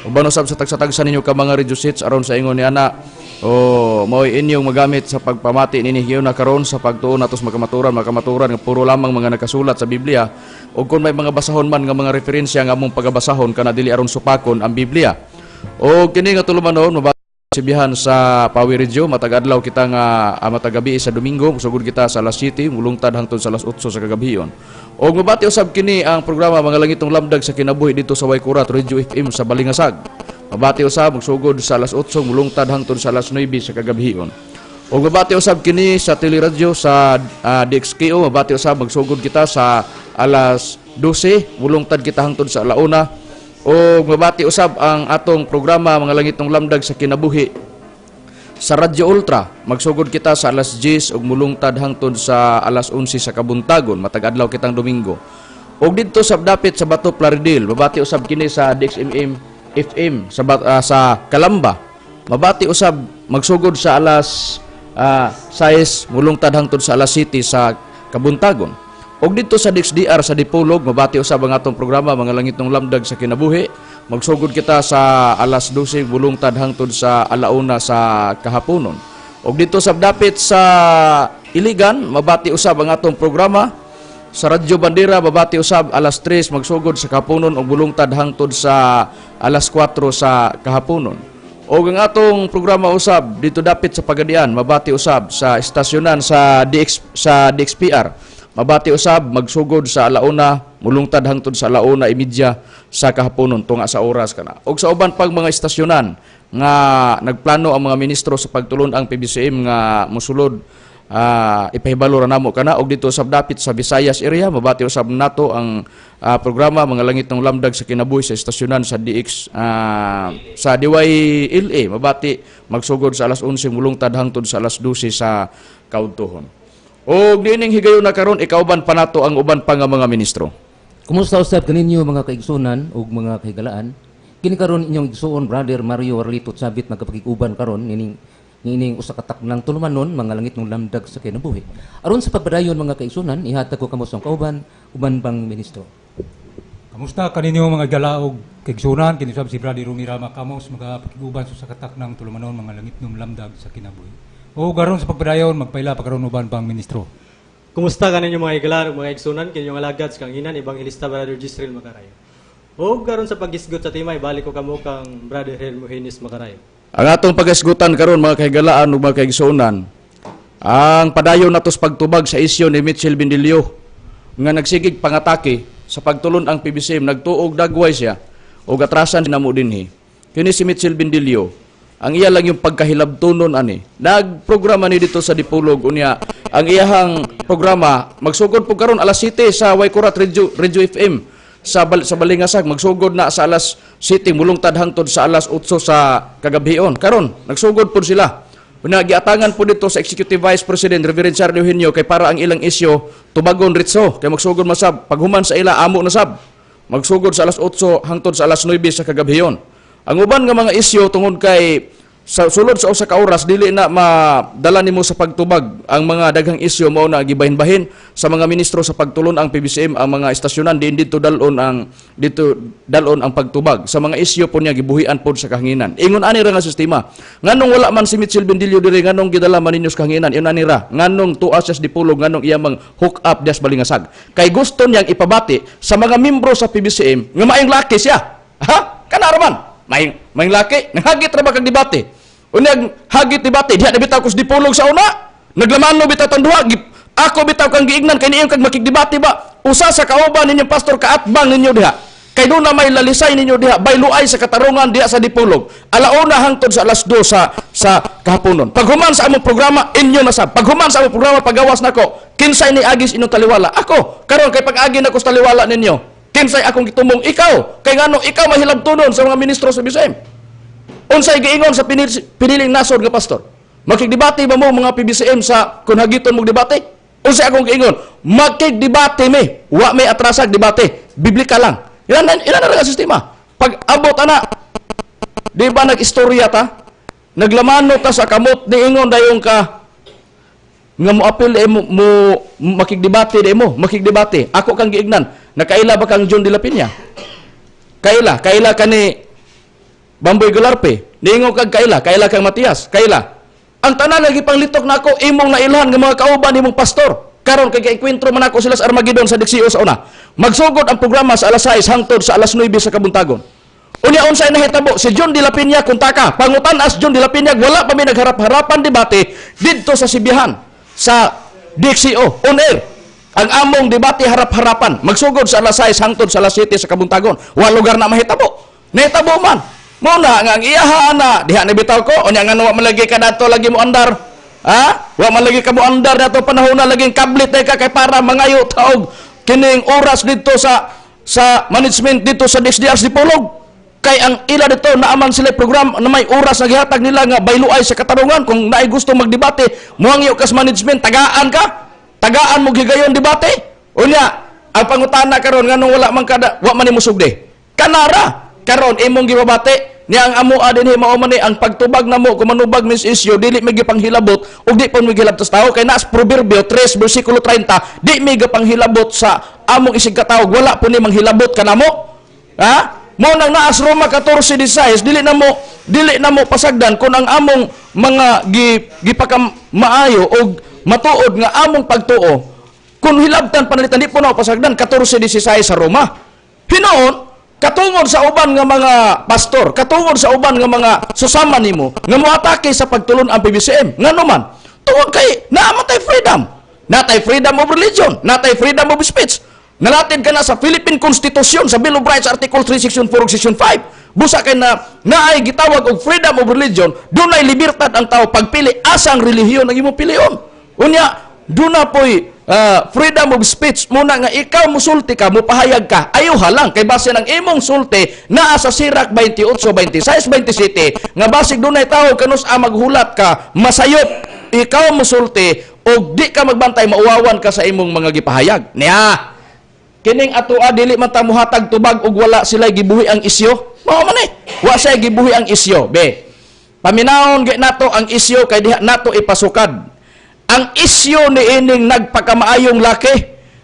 Uban usab sa tagsa-tagsa ninyo ka mga radio sets aron sa ingon ni ana o mao'y inyong magamit sa pagpamati nini na karon sa pagtuon natos makamaturan makamaturan nga puro lamang mga nakasulat sa Biblia, ug kung may mga basahon man nga mga referensya nga among pagabasahon kana dili aron supakon ang Biblia. O kini nga tulumanon, sibihan sa Pawi Radio matag adlaw kita nga matag gabi sa Domingo, sugod kita sa alas 7, mulungtad hangtod sa alas 8 sa kagabhion. Og mabati usab kini ang programa Mga Langitong Lamdag sa Kinabuhi dito sa Waykurat Radio FM sa Balingasag. Mabati usab magsugod sa alas 8, mulungtad hangtod sa alas 9 sa kagabhion. Og mabati usab kini sa teleradyo sa DXKO, mabati usab magsugod kita sa alas 12, mulungtad kita hangtod sa alauna. O mabati usab ang atong programa Mga Langitong Lamdag sa Kinabuhi sa Radyo Ultra. Magsugod kita sa alas 10 ug mulungtad hangtod sa alas 11 sa kabuntagon matag adlaw kitang Domingo. Og didto sa dapit sa Bato Plaridel, mabati usab kini sa DXMM FM sa Kalamba. Mabati usab magsugod sa alas 6, mulungtad hangtod sa alas 7 sa kabuntagon. Og dito sa DXDR sa Dipolog, mabati usab ang atong programa Mga Langitong Lamdag sa Kinabuhi. Magsugod kita sa alas 12, bulungtad hangtod sa alauna sa kahaponon. Og dito sa dapit sa Iligan, mabati usab ang atong programa sa Radyo Bandera, mabati usab alas 3 magsugod sa kahaponon og bulungtad hangtod sa alas 4 sa kahaponon. Og ang atong programa usab dito dapit sa Pagadian, mabati usab sa estasyonan sa DXPR. Mabati usab magsugod sa alauna, mulungtad hangtod sa alauna 30 sa kahaponon tunga sa oras kana. Og sa uban pang mga estasyonan nga nagplano ang mga ministro sa pagtulon ang PBCM nga mosulod, ipahibalo ra namo kana. Og dito sa dapit sa Visayas area, mabati usab nato ang programa Mga Langitong Lamdag sa Kinabuhi sa estasyonan sa DX sa DYLA, mabati magsugod sa alas 11, mulungtad hangtod sa alas 12 sa kaudtuhon. Og niining higayon na karon, ikauban pa nato ang uban pa nga mga ministro. Kumusta usab kaninyo mga kaigsunan ug mga kahigalaan? Kini karon inyong igsuon Brother Mario Arlito Chavit magkapakig-uban karon nining niining usa ka taknang tulumanon, Mga Langitnong Lamdag sa Kinabuhi. Aron sa pagpadayon, mga kaigsunan, ihatag ko kamo sa kauban uban pang ministro. Kamusta kaninyo mga galaog kaigsunan? Kini usab si Brother Rumi Rama Kamos magapakig-uban sa usa ka taknang tulumanon, Mga Langitnong Lamdag sa Kinabuhi. O karon sa pagpadayon, magpaila pa karon uban pang ministro. Kumusta kaninyo mga higala ug mga igsunan? Kinyong alagad sa kanginan, Evangelista Brother Gisrael Makarayo. O karon sa paghisgot sa tema, ibalik ko kamo kang Brother Hermogenes Makarayo. Ang atong paghisgutan karon, mga kahigalaan ug mga kaigsuonan, ang padayon natos pagtubag sa isyu ni Mitchell Bendillo nga nagsigig pangatake sa pagtulon ang PBCM, nagtuog dagway siya ug atrasan namo dinhi. Kini si Mitchell Bendillo, ang iya lang yung pagkahilabtonon ani. Nagprograma ni dito sa Dipolog unya ang iyahang programa magsugod po karon alas 7 sa Waykurat Radio FM sa Balingasag, magsugod na sa alas 7, mulungtad hangtod sa alas 8 sa kagabhion. Karon nagsugod po sila. Unya giatangan po dito sa Executive Vice President Reverend Charlie Eugenio kay para ang ilang isyu tubagon ritso kay magsugod masab paghuman sa ila, amo na sab magsugod sa alas 8 hangtod sa alas 9 sa kagabhion. Ang uban nga mga isyu, tungod kay sa sulod sa usa ka oras dili na madala nimo sa pagtubag ang mga daghang isyu, mao na gibahin-bahin sa mga ministro sa pagtulon ang PBCM ang mga estasyonan diin dito dalon ang pagtubag sa mga isyu po niya gibuhian pod sa kahanginan. Ingon ani ra nga sistema. Nganong wala man si Mitchell Bendillo diri? Nganong gidala man ninyo sa kahanginan? Ingon ani ra. Nganong tuas siya sa Dipolog? Nganong iya mang hook up dias Balingasag? Kay gusto niyang ipabati sa mga membro sa PBCM nga maayong laki siya. Ha, kana ra man maayong laki, nahagit ra ba kag debate? Unyag hagit debate, diha na bitaw ko sa Dipolog sa una. Naglamano bitaw tang duha. Ako bitaw kang giignan kay niyon kag makigdebate ba? Usa sa kauban ninyong pastor kaatbang ninyo diha. Kay doon na may lalisay ninyo diha, bayluay sa katarungan diha sa Dipolog. Alauna hangtod sa alas 2 sa kahaponon. Paghuman sa among programa, inyo na sab. Paghuman sa among programa, pagawas nako. Kinsay ni agis inyong taliwala? Ako. Karon kay pag-agi nako sa taliwala ninyo. Kinsay akong gitumong? Ikaw. Kay nganong ikaw mahilabtonon sa mga ministro sa BCM? Unsay giingon sa piniling nasod nga pastor? Makigdebate ba mo mga PBCM sa kung hagiton mong debate? Unsay akong giingon? Makigdebate mi. Wa may atrasag debate. Biblika lang. Ilan ilan na ang sistema. Pag abot ana, di ba nag-istorya ta? Naglamano ta sa kamot niingon dayon ka nga mo apil eh, mo makigdebate di mo, makigdebate. Ako kang giignan. Nakaila ba kang John de la Peña? Kaila, kaila kani Bamboy Gularpe, niingon kag kaila, kaila kang Matias, kaila. Ang tanan lagi panglitok nako imong nailhan nga mga kauban nimong pastor. Karon kay kaengkwentro man ako sila sa Armageddon sa Dixio sa una. Magsugod ang programa sa alas 6 hangtod sa alas 9 sa kabuntagon. Unya, unsay nahitabo? Si John de la Peña kuntaka. Pangutan-as John de la Peña, wala pa mi nagharap-harapan debate didto sa Sibihan sa DXCO on air. Ang among debate harap-harapan magsugod sa alas 6 hangtod sa alas 7 sa kabuntagon. Wa lugar na mahitabo. Nahitabo man. Mao na nga ang iyaha ana diha ni bitaw ko. Unya, ngano wa man lagi ka dato lagi mo andar? Ha? Wa man lagi ka mo andar dato panahon na laging kablit na ka kay para mangayo taog kining oras didto sa management dito sa DXDR Dipolog. Kay ang ila dito naaman sila program na may oras na gihatag nila nga bayluay sa katarungan. Kung naay gusto magdebate, muhangyo kas management, tagaan ka, tagaan mo higayon debate. Unya, ang pangutana karon, nganong wala man kada wa man nimo sugdi kanara karon imong gibabate niya ang amo dinhi? Mao man ni ang pagtubag namo. Kung manubag mis isyu, dili mi gipanghilabot ug di pon mi gihilabot sa tao, kay naas Proverbio 3 bersikulo 30, di mi gipanghilabot sa among isig katawag, wala po ni manghilabot kanamo. Ha, mo nang naas Roma 14:16, dili na mo pasagdan kung ang among mga gipakam maayo og matuod nga among pagtuo, kung hilabtan panalitan, di po na pasagdan 14:16 sa Roma. Hinuon, katungod sa uban nga mga pastor, katungod sa uban nga mga susama nimo nga moatake sa pagtulon ang PBCM, ngano man? Tungod kay naa man tay freedom, natay freedom of religion, natay freedom of speech. Nalatid ka na sa Philippine Constitution sa Bill of Rights, Article 3, Section 4 ug Section 5. Busa kay na naay gitawag og freedom of religion, dunay libertad ang tao pagpili asang relihiyon ang imong pilion. Unya, duna poy freedom of speech muna nga ikaw musulti ka, mupahayag ka, ayuha lang kay base ng imong sulti naa sa Sirach 28, 26, 27 nga basig dunay tao kanus a maghulat ka, masayop ikaw musulti og di ka magbantay, mauwawan ka sa imong mga gipahayag. Niya, kining atoa dili man ta mohatag tubag og wala sila gibuhi ang isyo. Mao man eh. Wa siya gibuhi ang isyo. Be. Paminawon gyud nato ang isyo kay diha nato ipasukad. Ang isyo ni ining nagpakamaayong laki.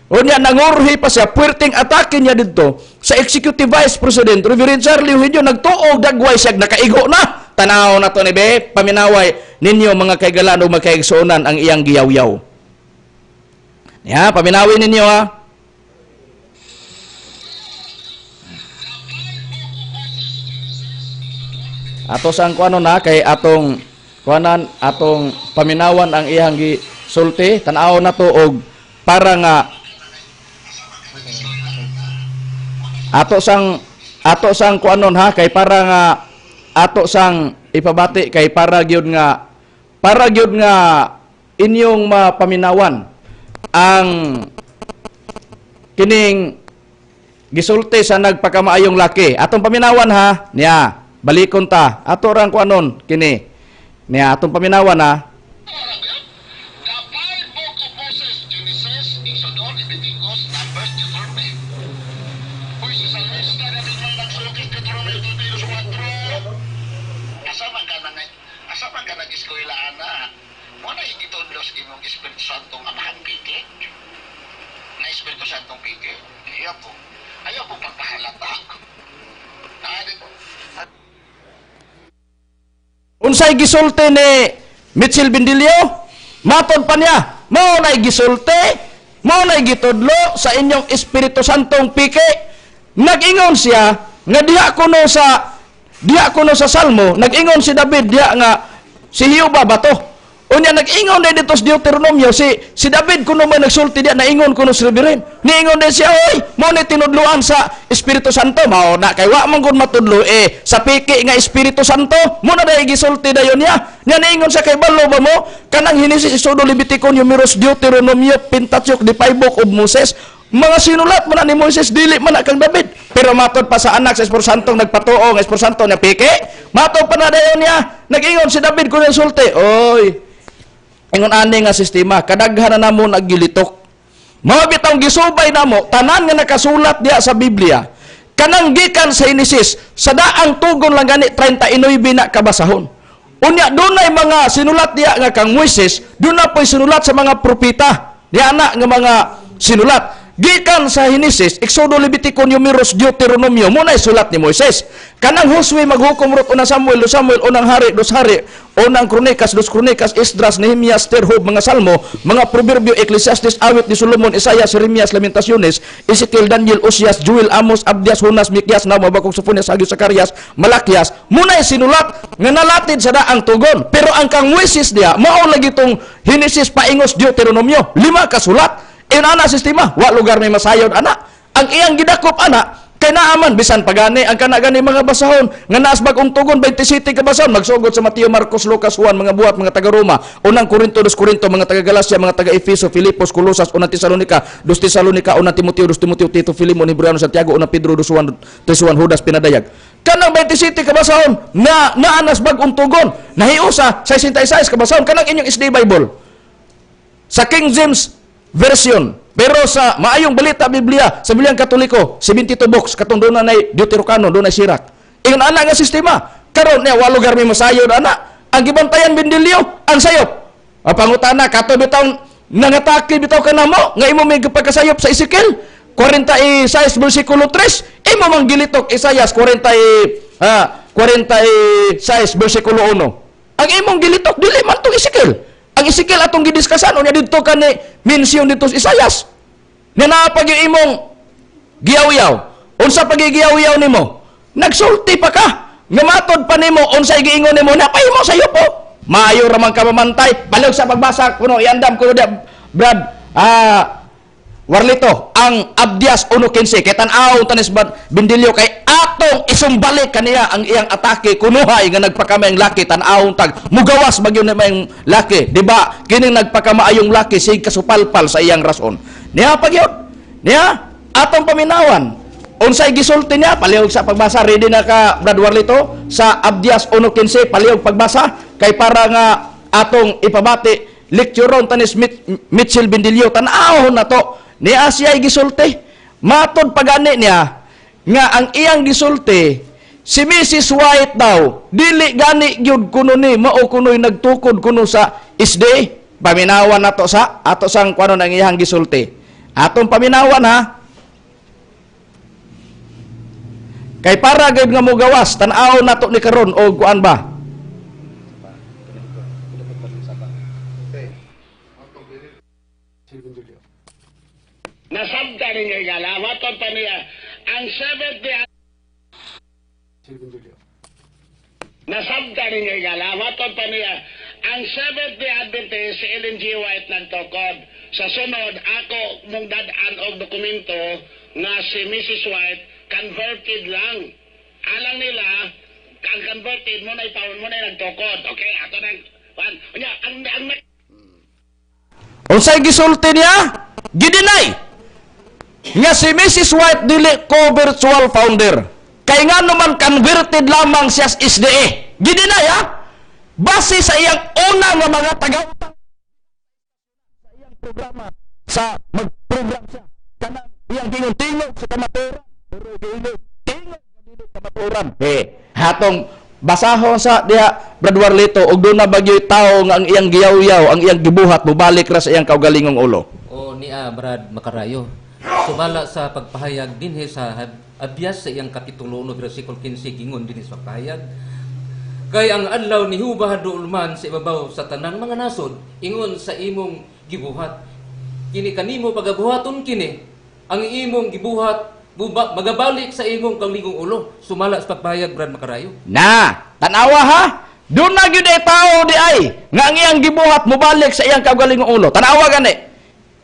Unya, nangurhi pa siya, puwerteng atake niya didto sa Executive Vice President Reverend Charlie Eugenio, nagtuo dagway siya nakaigo na. Tanaw na to ni be, paminaway ninyo mga kaigalan o mga kaigsuonan ang iyang giyawyaw. Ya, paminawin ninyo ha. Ato sang kuano na kay atong kuanan, atong paminawan ang iyang gisulti, tan-aw na to og para nga ato sang kuanon ha, kay para nga ato sang ipabati kay para gyud nga inyong mapaminawan ang kining gisulti sa nagpakamaayong laki. Atong paminawan ha, niya, balikon ta. Ato rang kuanon kini. Niya, atong paminawan ha. The five book of Moses, Genesis, Exodus, Leviticus, Numbers, Deuteronomy. Uy, si Salmista na din may nagsulti Deuteronomy 32:4. Asa man ka na asa man ka nag-eskwela ana? Mo na gitudlo sa imong Espiritu Santo nga amahang piki. Na Espiritu Santo piki. Ayaw po. Ayaw po pagpahalata. Ah, Unsay gisulti ni Mitchell Bindilio? Matod pa niya, mao na'y gisulti, mao na'y gitudlo sa inyong Espiritu Santong piki. Nag-ingon siya nga diha kuno sa Salmo, nag-ingon si David diha nga si Jehova bato. Unya, nag-ingon din dito sa Deuteronomio si David kuno may nagsulti diha, naingon kuno si Reverend. Niingon din siya, oy, mao ni tinudloan sa Espiritu Santo. Mao na kay wa man gud matudlo eh sa piki nga Espiritu Santo. Mo na dai gisulti dayon niya. Nya niingon siya kay balo ba mo kanang Genesis, Exodo, Levitico, Numeros, Deuteronomio, Pentateuch, the five book of Moses. Mga sinulat man na ni Moises, dili man na kang David. Pero matod pa sa anak sa Espiritu Santo nagpatuo nga Espiritu Santo niya piki. Matod pa na dayon niya, nag-ingon si David kuno sulti. Oy, ingon ani nga sistema, kadaghan na namo naggilitok. Mao bitawng gisubay namo tanan nga nakasulat diha sa Biblia. Kanang gikan sa Genesis, sa daang tugon lang gani 39 na kabasahon. Unya, dunay mga sinulat diha nga kang Moises, duna po'y sinulat sa mga propeta. Diha na nga mga sinulat. Gikan sa Henesis, Exodo, Levitico, Numeros, Deuteronomio, muna sulat ni Moises. Kanang Josue, Maghukom, Ruth, Unang Samuel, Dos Samuel, Unang Hari, Dos Hari, Unang Kronikas, Dos Kronikas, Esdras, Nehemias, Terhob, mga Salmo, mga Proverbio, Ecclesiastes, Awit ni Solomon, Isaiah, Jeremias, Lamentaciones, Ezekiel, Daniel, Osias, Joel, Amos, Abdias, Jonas, Mikias, Nahum, Habakuk, Sofonias, Hageo, Zacarias, Malakias, muna sinulat nga nalatid sa daang tugon. Pero ang kang Moises diya, mao lagi tong Henesis paingos Deuteronomio, 5 kasulat. Inana sistema, wa lugar may masayod ana. Ang iyang gidakop ana kay naaman bisan pagani ang kana gani mga basahon nga naas bag-ong tugon 27 ka basahon magsugod sa Mateo, Marcos, Lucas, Juan, mga buhat, mga taga Roma, Unang Korinto, Dos Korinto, mga taga Galacia, mga taga Efeso, Filipos, Colosas, Unang Tesalonika, Dos Tesalonika, Unang Timoteo, Dos Timoteo, Tito, Filemon, Hebreano, Santiago, Unang Pedro, Dos Juan, Tres Juan, Judas pinadayag. Kanang 27 ka basahon na naanas bag-ong tugon nahiusa 66 ka basahon kanang inyong SD Bible sa King James Version. Pero sa Maayong Balita Biblia sa Bibliang Katoliko 72 books katong doon na Deuterocanon, doon na Sirach. Ingon ana nga sistema. Karon niya wa lugar may masayod ana. Ang gibantayan Bendilio ang sayop. Ang pangutana kato bitaw nangatake bitaw kanamo nga imo may pagkasayop sa Ezekiel 46 bersikulo 3, imo mang gilitok Isaias 46 bersikulo 1. Ang imong gilitok dili man tong Ezekiel. Ang Ezekiel atong gidiskasan unya didto kani mention dito sa Isaias. Nga naa pag yung imong giyaw-yaw. Unsa pagigiyaw-yaw nimo? Nagsulti pa ka. Nga matod pa nimo unsay giingon nimo, napahimo sa po. Maayo ra man ka mamantay. Balog sa pagbasa kuno iandam kuno dia Brad Warlito ang Abdias 1:15 kay tan-aw tanis Bendilio kay atong isumbalik kaniya ang iyang atake kunuhay nga nagpakamaayong laki tan-aw tag mugawas bagyo na mayong laki, di ba? Kining nagpakamaayong laki sig kasupalpal sa iyang rason niya pagyud niya atong paminawan unsay gisulti niya palihog sa pagbasa. Ready na ka Brad Warlito sa Abdias 1:15 palihog pagbasa kay para nga atong ipabati lectureon tanis Mitchell Bendilio tan-awon na to. Niya siya gisulti. Matod pagani niya nga ang iyang gisulti si Mrs. White daw dili gani gyud kuno ni mao kunoy nagtukod kuno sa isde. Paminawan nato sa ato sang kuno ang iyang gisulti. Atong paminawan ha. Kay para gyud nga mogawas tan-aw nato ni karon og kuan ba? Nasabta ninyo igala, matod pa niya, ang 70 Nasabta ninyo igala, matod pa niya, ang 70 Adventist si Ellen G. White nagtukod. Sa sunod, ako mong dadaan og dokumento nga si Mrs. White converted lang. Alang nila, ang converted mo na ipaon mo na nagtukod. Okay, ato nang, ang unsay gisulti niya? Gidinay nga si Mrs. White dili ko virtual founder. Kay nga naman converted lamang siya sa SDA. Gidinay ha? Base sa iyang una nga mga taga-utang sa iyang programa sa mag-program siya kanang iyang gingon tingog sa kamaturan pero gingon tingog dili kamaturan. Eh, hatong basahon sa diha Brad Warlito og doon na bagyo'y tao nga ang iyang giyaw-yaw, ang iyang gibuhat mobalik ra sa iyang kaugalingong ulo. O niya Brad Makarayo, sumala sa pagpahayag dinhi sa Abdias sa iyang kapitulo 1 bersikulo 15 gingon dinhi sa pagpahayag, kay ang adlaw ni Huba duol man sa ibabaw sa tanang mga nasod ingon sa imong gibuhat, kini kanimo pagabuhaton kini ang imong gibuhat magabalik sa imong kalingong ulo. Sumala sa pagpahayag Brad Makarayo. Na, tanawa ha. Doon na gyud ay tao di ay nga ang iyang gibuhat mobalik sa iyang kaugalingong ulo. Tanawa gani.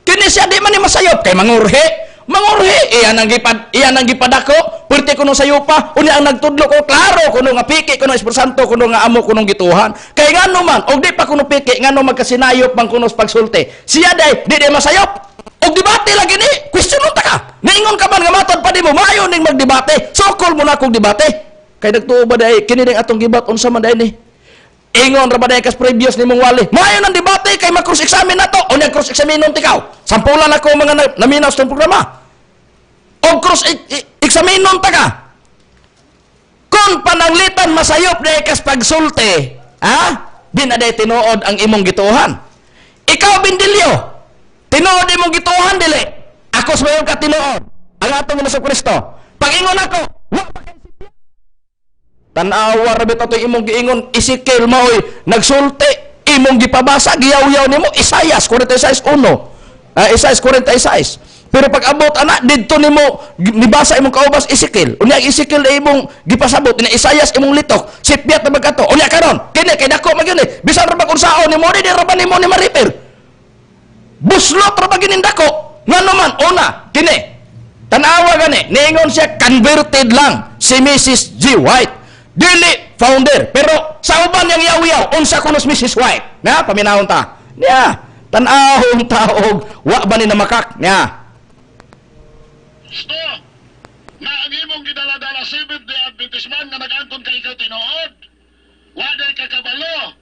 Kini siya di man ni masayop kay mangurhi. Mangurhi iyan ang gipadako, perti kuno sayupa, unya ang nagtudlo ko klaro kuno nga piki kuno Espiritu Santo kuno nga amo kuno gituhan. Kay ngano man og di pa kuno piki ngano magkasinayop man kuno sa pagsulti. Siya day di di masayop. Og debate lagi ni, question ta ka. Niingon ka man nga matod pa nimo, maayo ning magdebate. Sokol mo na kog debate. Kay nagtuo ba day kini ning atong gibat unsa man day ni? Ingon ra ba day kas previous nimong wali. Maayo nang debate kay ma-cross examine nato. Unya cross examine nun tikaw. Sampulan ako mga naminaw sa programa. Og cross examine nun ta ka. Kung pananglitan masayop day kas pagsulti, ha? Di na day tinuod ang imong gituohan. Ikaw Bendilio, tinuod imong gituohan dili. Ako sa mayong katinuod ang atong Hesus Kristo. Pag-ingon ako, wa pa kay sipya. Tan-awa ra bitaw to'y imong giingon Ezekiel maoy nagsulti, imong gipabasa, giyaw-yaw nimo Isaias 46:1. Isaias 46. Pero pag abot ana didto nimo nibasa imong kaubas Ezekiel. Unya ang Ezekiel ay imong gipasabot, unya Isaias imong litok. Sipyat na magkato. Unya karon, kini kay dako man gyud eh. Bisan ra bag unsaon nimo, di ra ba nimo ni ma-repair? Buslot ra ba ginin dako? Ngano man una kini. Tanawa gani, niingon siya converted lang si Mrs. G. White. Dili founder, pero sa uban niyang yaw-yaw, unsa kuno si Mrs. White? Na paminahon ta. Niya, tan-ahon taog, wa ba ni namakak? Niya. Sto, na ang imong gidala-dala Seventh Day Adventist man nga nag-angkon kay ikaw tinuod. Wa day kakabalo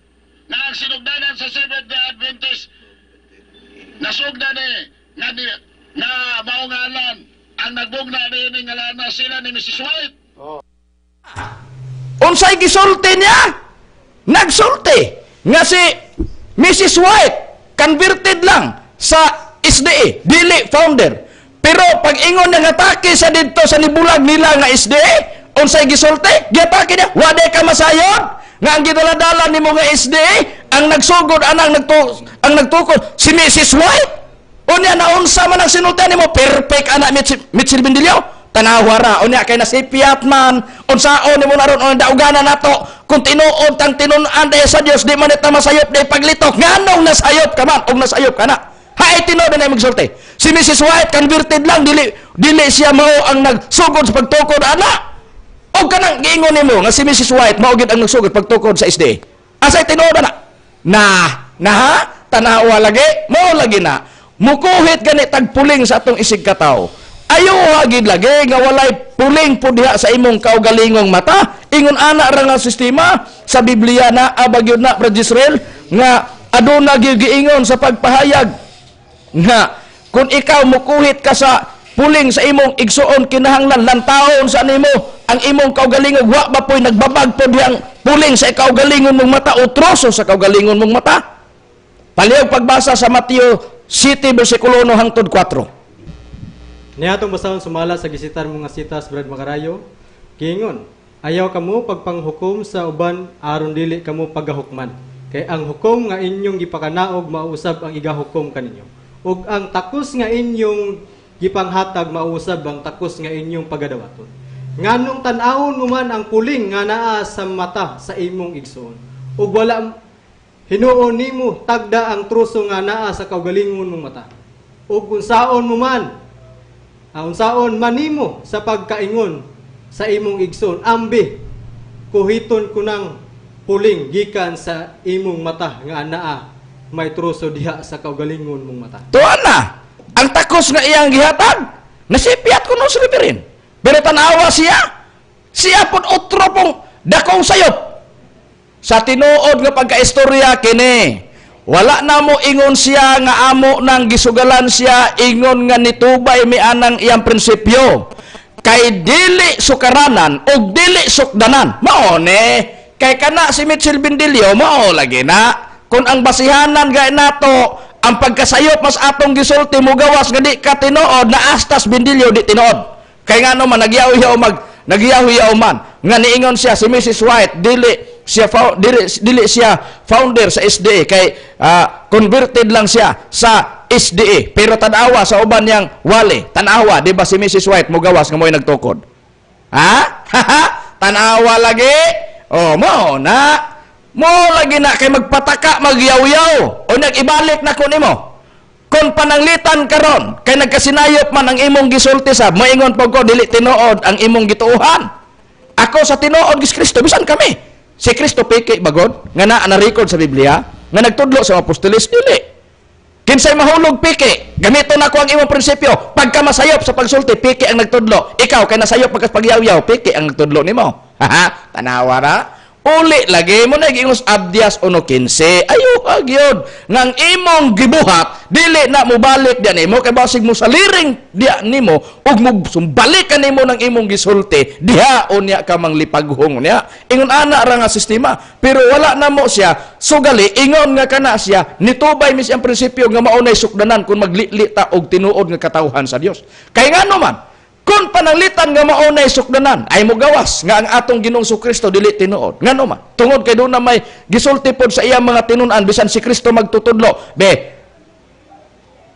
na ang sinugdanan sa Seventh Day Adventist nasugda ni nga ni nga mao ngalan ang nagbugna ni ngalana sila ni Mrs. White. Unsay gisulti niya? Nagsulti nga si Mrs. White converted lang sa SDA, dili founder. Pero pag ingon niya nga atake sa didto sa nibulag nila nga SDA, unsay gisulti? Giatake niya, wa day ka masayod nga ang gidala-dala nimo nga SDA ang nagsugod anang ang nagtukod si Mrs. White. Unya naunsa man ang sinultian nimo, perfect ana Mitchell Bendilio. Tanawa ra unya kay nasipyat man, unsaon nimo naron ang dauganan nato kung tinuod tang tinun-an dahil sa Dios, di man ita masayop di paglitok. Nganong nasayop ka man og nasayop ka na? Hay, tinuod na magsulti si Mrs. White converted lang, dili dili siya mao ang nagsugod sa pagtukod ana. Og kanang giingon nimo nga si Mrs. White mao gid ang nagsugod pagtukod sa SDA, asay tinuod na na na ha? Tanawa lagi, mao lagi na mukuhit gani tagpuling sa atong isig katawo. Ayo gid lagi nga walay puling po diha sa imong kaugalingong mata. Ingon ana ra nga sistema sa Biblia na abag yun na, Brad Israel, nga aduna gyud giingon sa pagpahayag nga kung ikaw mukuhit ka sa puling sa imong igsuon, kinahanglan lantaon sa nimo ang imong kaugalingon, wa ba po'y nagbabag po diyang puling sa kaugalingon mong mata o troso sa kaugalingon mong mata. Palihog pagbasa sa Mateo 7 versikulo 1 hangtod 4. Niya atong basahon sumala sa gisitar mga sitas, Brad Makarayo. Giingon, ayaw kamo pagpanghukom sa uban aron dili kamo pagahukman. Kay ang hukom nga inyong gipakanaog mausab ang igahukom kaninyo. Ug ang takos nga inyong gipanghatag mausab ang takos nga inyong pagadawaton. Nganong tan-awon mo man ang puling nga naa sa mata sa imong igsoon, ug wala hinuon nimo tagda ang truso nga naa sa kaugalingon mong mata? Ug unsaon mo man unsaon man nimo sa pagkaingon sa imong igsoon, "Ambi, kuhiton ko ng puling gikan sa imong mata," nga anaa may truso diha sa kaugalingon mong mata? Tuan na ang takos nga iyang gihatag, nasipyat kuno sa referin. Pero tanawa siya, siya pud otro pong dakong sayop. Sa tinuod nga pagkaistorya kini, wala na mo ingon siya nga amo nang gisugalan siya, ingon nga nitubay mi anang iyang prinsipyo. Kay dili sukaranan og dili sukdanan. Mao ni kay kana si Mitchell Bendilio, mao lagi na kung ang basihanan gay nato ang pagkasayop mas atong gisulti mo gawas nga di ka tinuod na astas Bendilio di tinuod. Kay ngano man nagyaw-yaw mag nagyaw-yaw man nga niingon siya si Mrs. White dili siya founder sa SDA kay converted lang siya sa SDA. Pero tanawa sa uban niyang wali, tanawa, di ba si Mrs. White mo gawas nga mo'y nagtukod? Ha, tanawa lagi. Oh, mo na mo lagi na kay magpataka magyaw-yaw o nag-ibalik na ko nimo kung pananglitan karon kay nagkasinayop man ang imong gisulti sa moingon po ko dili tinuod ang imong gituohan. Ako sa tinuod gis Kristo, bisan kami si Kristo piki bagod nga naa na record sa Biblia nga nagtudlo sa mga apostoles, dili kinsay mahulog piki. Gamiton nako ang imong prinsipyo, pagka masayop sa pagsulti, piki ang nagtudlo. Ikaw kay nasayop pagkas pagyaw-yaw, piki ang nagtudlo nimo. Ha, tanawa ra. Uli lagi mo na giingos Abdias 1:15. Ayo gyud ngang imong gibuhat dili na mobalik diya nimo kay basig mo sa liring diya nimo ug mo sumbalik ka nimo ng imong gisulti diha unya ka manglipaghong niya. Ingon ana ra nga sistema, pero wala na mo siya sugali ingon nga kana siya nitubay mis ang prinsipyo nga mao nay sukdanan kung maglili ta og tinuod nga katawhan sa Dios. Kay ngano man kung pananglitan nga mao nay sukdanan ay mogawas nga ang atong Ginoong Kristo dili tinuod. Ngano man? Tungod kay doon na may gisulti pod sa iyang mga tinun-an bisan si Kristo magtutudlo. Be,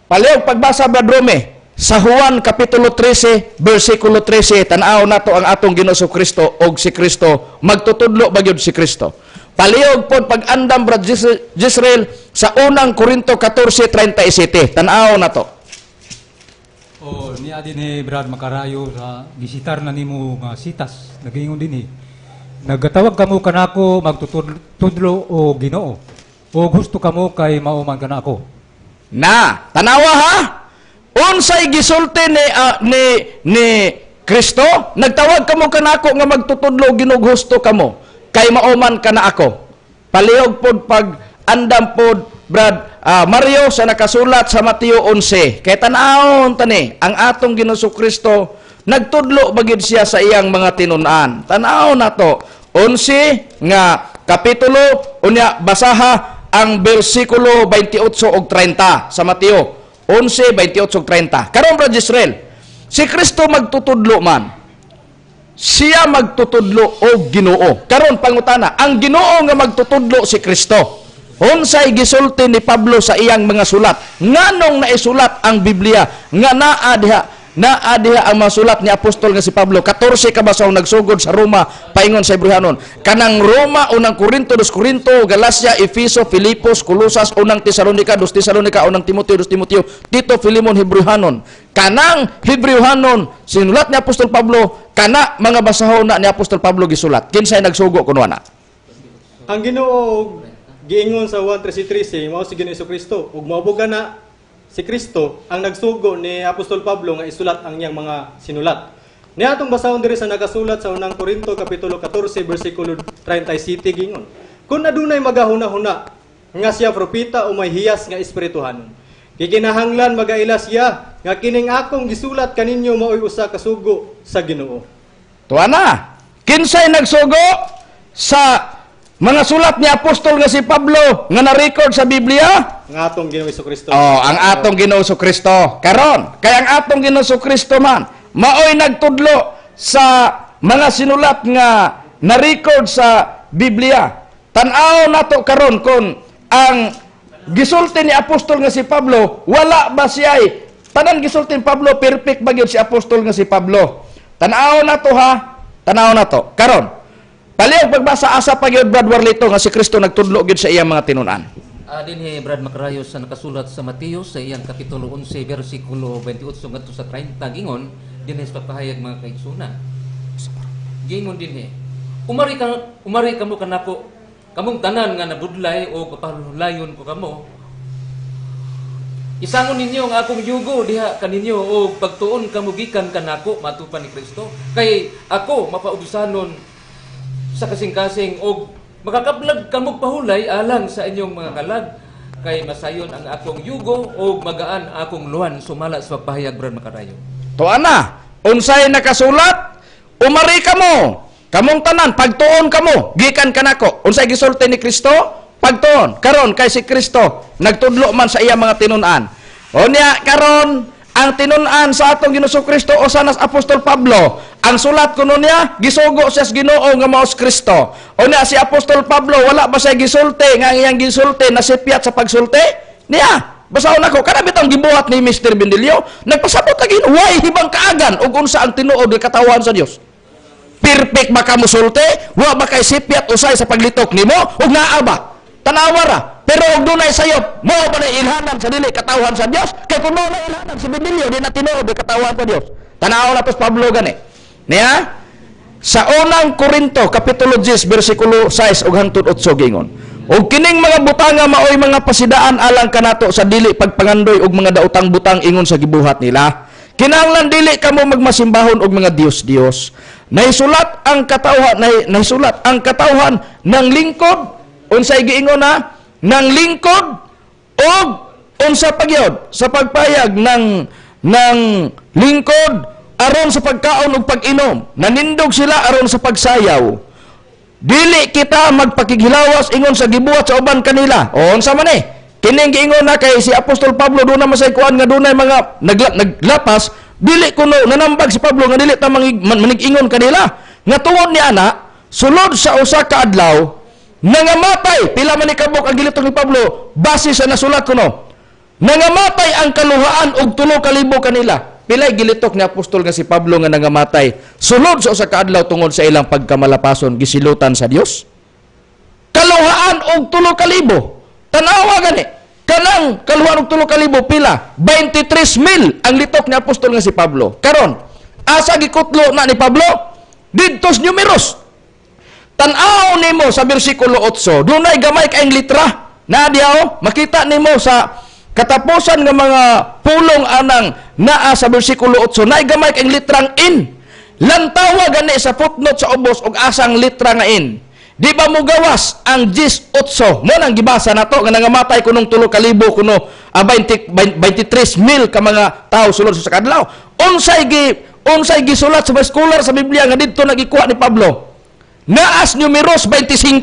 palihog pagbasa, Brad Rome, sa Juan kapitulo 13 bersikulo 13, tan-aw nato ang atong Ginoong Kristo og si Kristo magtutudlo ba gyud si Kristo. Palihog pod pag-andam, Brad Jisrael, sa unang Korinto 14:37, tan-aw nato. O niya din ni Brad Makarayo sa gisitar na nimo nga sitas, nagingon din eh. Nagatawag kamo kanako magtutudlo o Ginoo. O gusto kamo kay mao man kanako. Na, tanawa ha. Unsay gisulti ni Kristo? Nagtawag kamo kanako nga magtutudlo, Ginoo, gusto kamo kay mauman kana ako. Palihog pod pag andam pod, Brad Mario, sa nakasulat sa Mateo 11. Kay tan-awon tani ang atong Ginoong Kristo nagtudlo bagid siya sa iyang mga tinun-an. Tan-aw nato 11 nga kapitulo, unya basaha ang bersikulo 28 ug 30 sa Mateo 11, 28 ug 30. Karon, Brad Israel, si Kristo magtutudlo man siya, magtutudlo og Ginoo. Karon pangutana, ang Ginoo nga magtutudlo si Kristo, unsay gisulti ni Pablo sa iyang mga sulat? Nganong naisulat ang Biblia nga naa diha ang mga sulat ni apostol nga si Pablo? 14 ka basahong nagsugod sa Roma paingon sa Hebrehanon. Kanang Roma, unang Korinto, dos Korinto, Galacia, Efeso, Filipos, Colosas, unang Tesalonika, dos Tesalonika, unang Timoteo, dos Timoteo, Tito, Filemon, Hebrehanon. Kanang Hebrehanon sinulat ni Apostol Pablo, kana mga basahon na ni Apostol Pablo gisulat. Kinsay nagsugo kuno ana? Ang Ginoo giingon sa 1:13 mao si Ginoo Kristo ug mao na si Kristo ang nagsugo ni Apostol Pablo nga isulat ang iyang mga sinulat. Niya atong basahon diri sa nagasulat sa unang Korinto kapitulo 14 bersikulo 37, gingon: Kung adunay magahuna-huna nga siya propeta o may hiyas nga espirituhanon, gikinahanglan magaila siya nga kining akong gisulat kaninyo maoy usa ka sugo sa Ginoo. Tuwa na. Kinsay nagsugo sa mga sulat ni apostol nga si Pablo nga na-record sa Biblia? Ang atong Ginoong Kristo. Oh, ang atong Ginoo Kristo. Karon, kay ang atong Ginoo Kristo man maoy nagtudlo sa mga sinulat nga na-record sa Biblia. Tan-aw nato karon kung ang gisulti ni apostol nga si Pablo, wala ba siya'y tanan gisulti ni Pablo, perfect ba gyud si apostol nga si Pablo? Tan-aw nato ha, tan-aw nato. Karon, palihog pagbasa asa pa gyud, Brad Warlito, nga si Kristo nagtudlo gyud sa iyang mga tinun-an. Dinhi, Brad Makarayo, sa nakasulat sa Mateo sa iyang kapitulo 11 bersikulo 28 ngadto sa 30, gingon dinhi sa pagpahayag, mga kaigsunan. Gingon dinhi: Umari kamo kanako kamong tanan nga nabudlay o kapahulayon ko kamo. Isangon ninyo ang akong yugo diha kaninyo o pagtuon kamo gikan kanako, matupan ni Kristo, kay ako mapaubusanon sa kasing-kasing og makakablag kamo pahulay alang sa inyong mga kalag, kay masayon ang akong yugo og magaan akong luwan, sumala sa pagpahayag, Brad Makarayo. Tuwa na, unsay nakasulat? Umari kamo, kamong tanan, pagtuon kamo, gikan kanako. Unsay gisulti ni Kristo? Pagtuon. Karon kay si Kristo nagtudlo man sa iya mga tinun-an. Unya karon ang tinun-an sa atong Ginoong Kristo usa nas Apostol Pablo. Ang sulat kuno niya gisugo siya sa Ginoo nga mao si Kristo. Unya si Apostol Pablo, wala ba siya gisulti nga ang iyang gisulti nasipyat sa pagsulti? Niya, basahon ako, kana bitong gibuhat ni Mr. Bendilio, nagpasabot lagi, way hibang kaagan ug unsa ang tinuod nga katawan sa Dios. Perfect ba ka musulti? Wa ba kay sipyat usay sa paglitok nimo? Ug naa ba? Tanawa ra. Pero og dunay sayop, mo ba na ilhanan sa dili katawhan sa Dios? Kay kung mo na ilhanan si Bendilio, di na tinuod nga katawhan sa Dios. Tanawa na tos Pablo gani. Niya, sa unang Korinto kapitulo 10 bersikulo 6 ug hangtod 8, gingon: Og kining mga butanga maoy mga pasidaan alang kanato sa dili pagpangandoy og mga daotang butang ingon sa gibuhat nila. Kinahanglan dili kamo magmasimbahon og mga dios-dios. Naisulat ang katawhan, naisulat ang katawhan ng lingkod, unsay giingon na ng lingkod og unsa pagyod sa pagpayag ng lingkod aron sa pagkaon ug pag-inom. Nanindog sila aron sa pagsayaw. Dili kita magpakighilawas ingon sa gibuhat sa uban kanila. O unsa man eh? Kining giingon na kay si Apostol Pablo doon na masay kuan nga dunay mga naglapas, dili kuno nanambag si Pablo nga dili ta manig-ingon kanila. Nga tungod ni ana, sulod sa usa ka adlaw nangamatay pila man ni kabuk ang gilitong ni Pablo base sa nasulat kuno. Nangamatay ang kaluhaan og 3,000 kanila. Pilay gilitok ni apostol nga si Pablo nga nangamatay sulod sa usa ka adlaw tungod sa ilang pagkamalapason gisilutan sa Dios? Kaluhaan og 3,000. Tanawa gani. Kanang kaluhaan og 3,000 pila? 23,000 ang litok ni apostol nga si Pablo. Karon, asa gikutlo na ni Pablo? Didto sa Numeros. Tan-aw nimo sa bersikulo 8, dunay gamay kaayong litra. Na diaw, makita nimo sa katapusan nga mga pulong anang naa sa bersikulo 8, naay gamay kaayong litrang in. Lantawa gani sa footnote sa ubos og asang litra nga in. Di ba mo gawas ang 18? Mo nang gibasa nato nga nangamatay kunong 3,000 kuno 23,000 ka mga tao sulod sa kadlaw. Unsay gisulat sa mga scholar sa Biblia nga didto nagikuha ni Pablo? Naas Numeros 25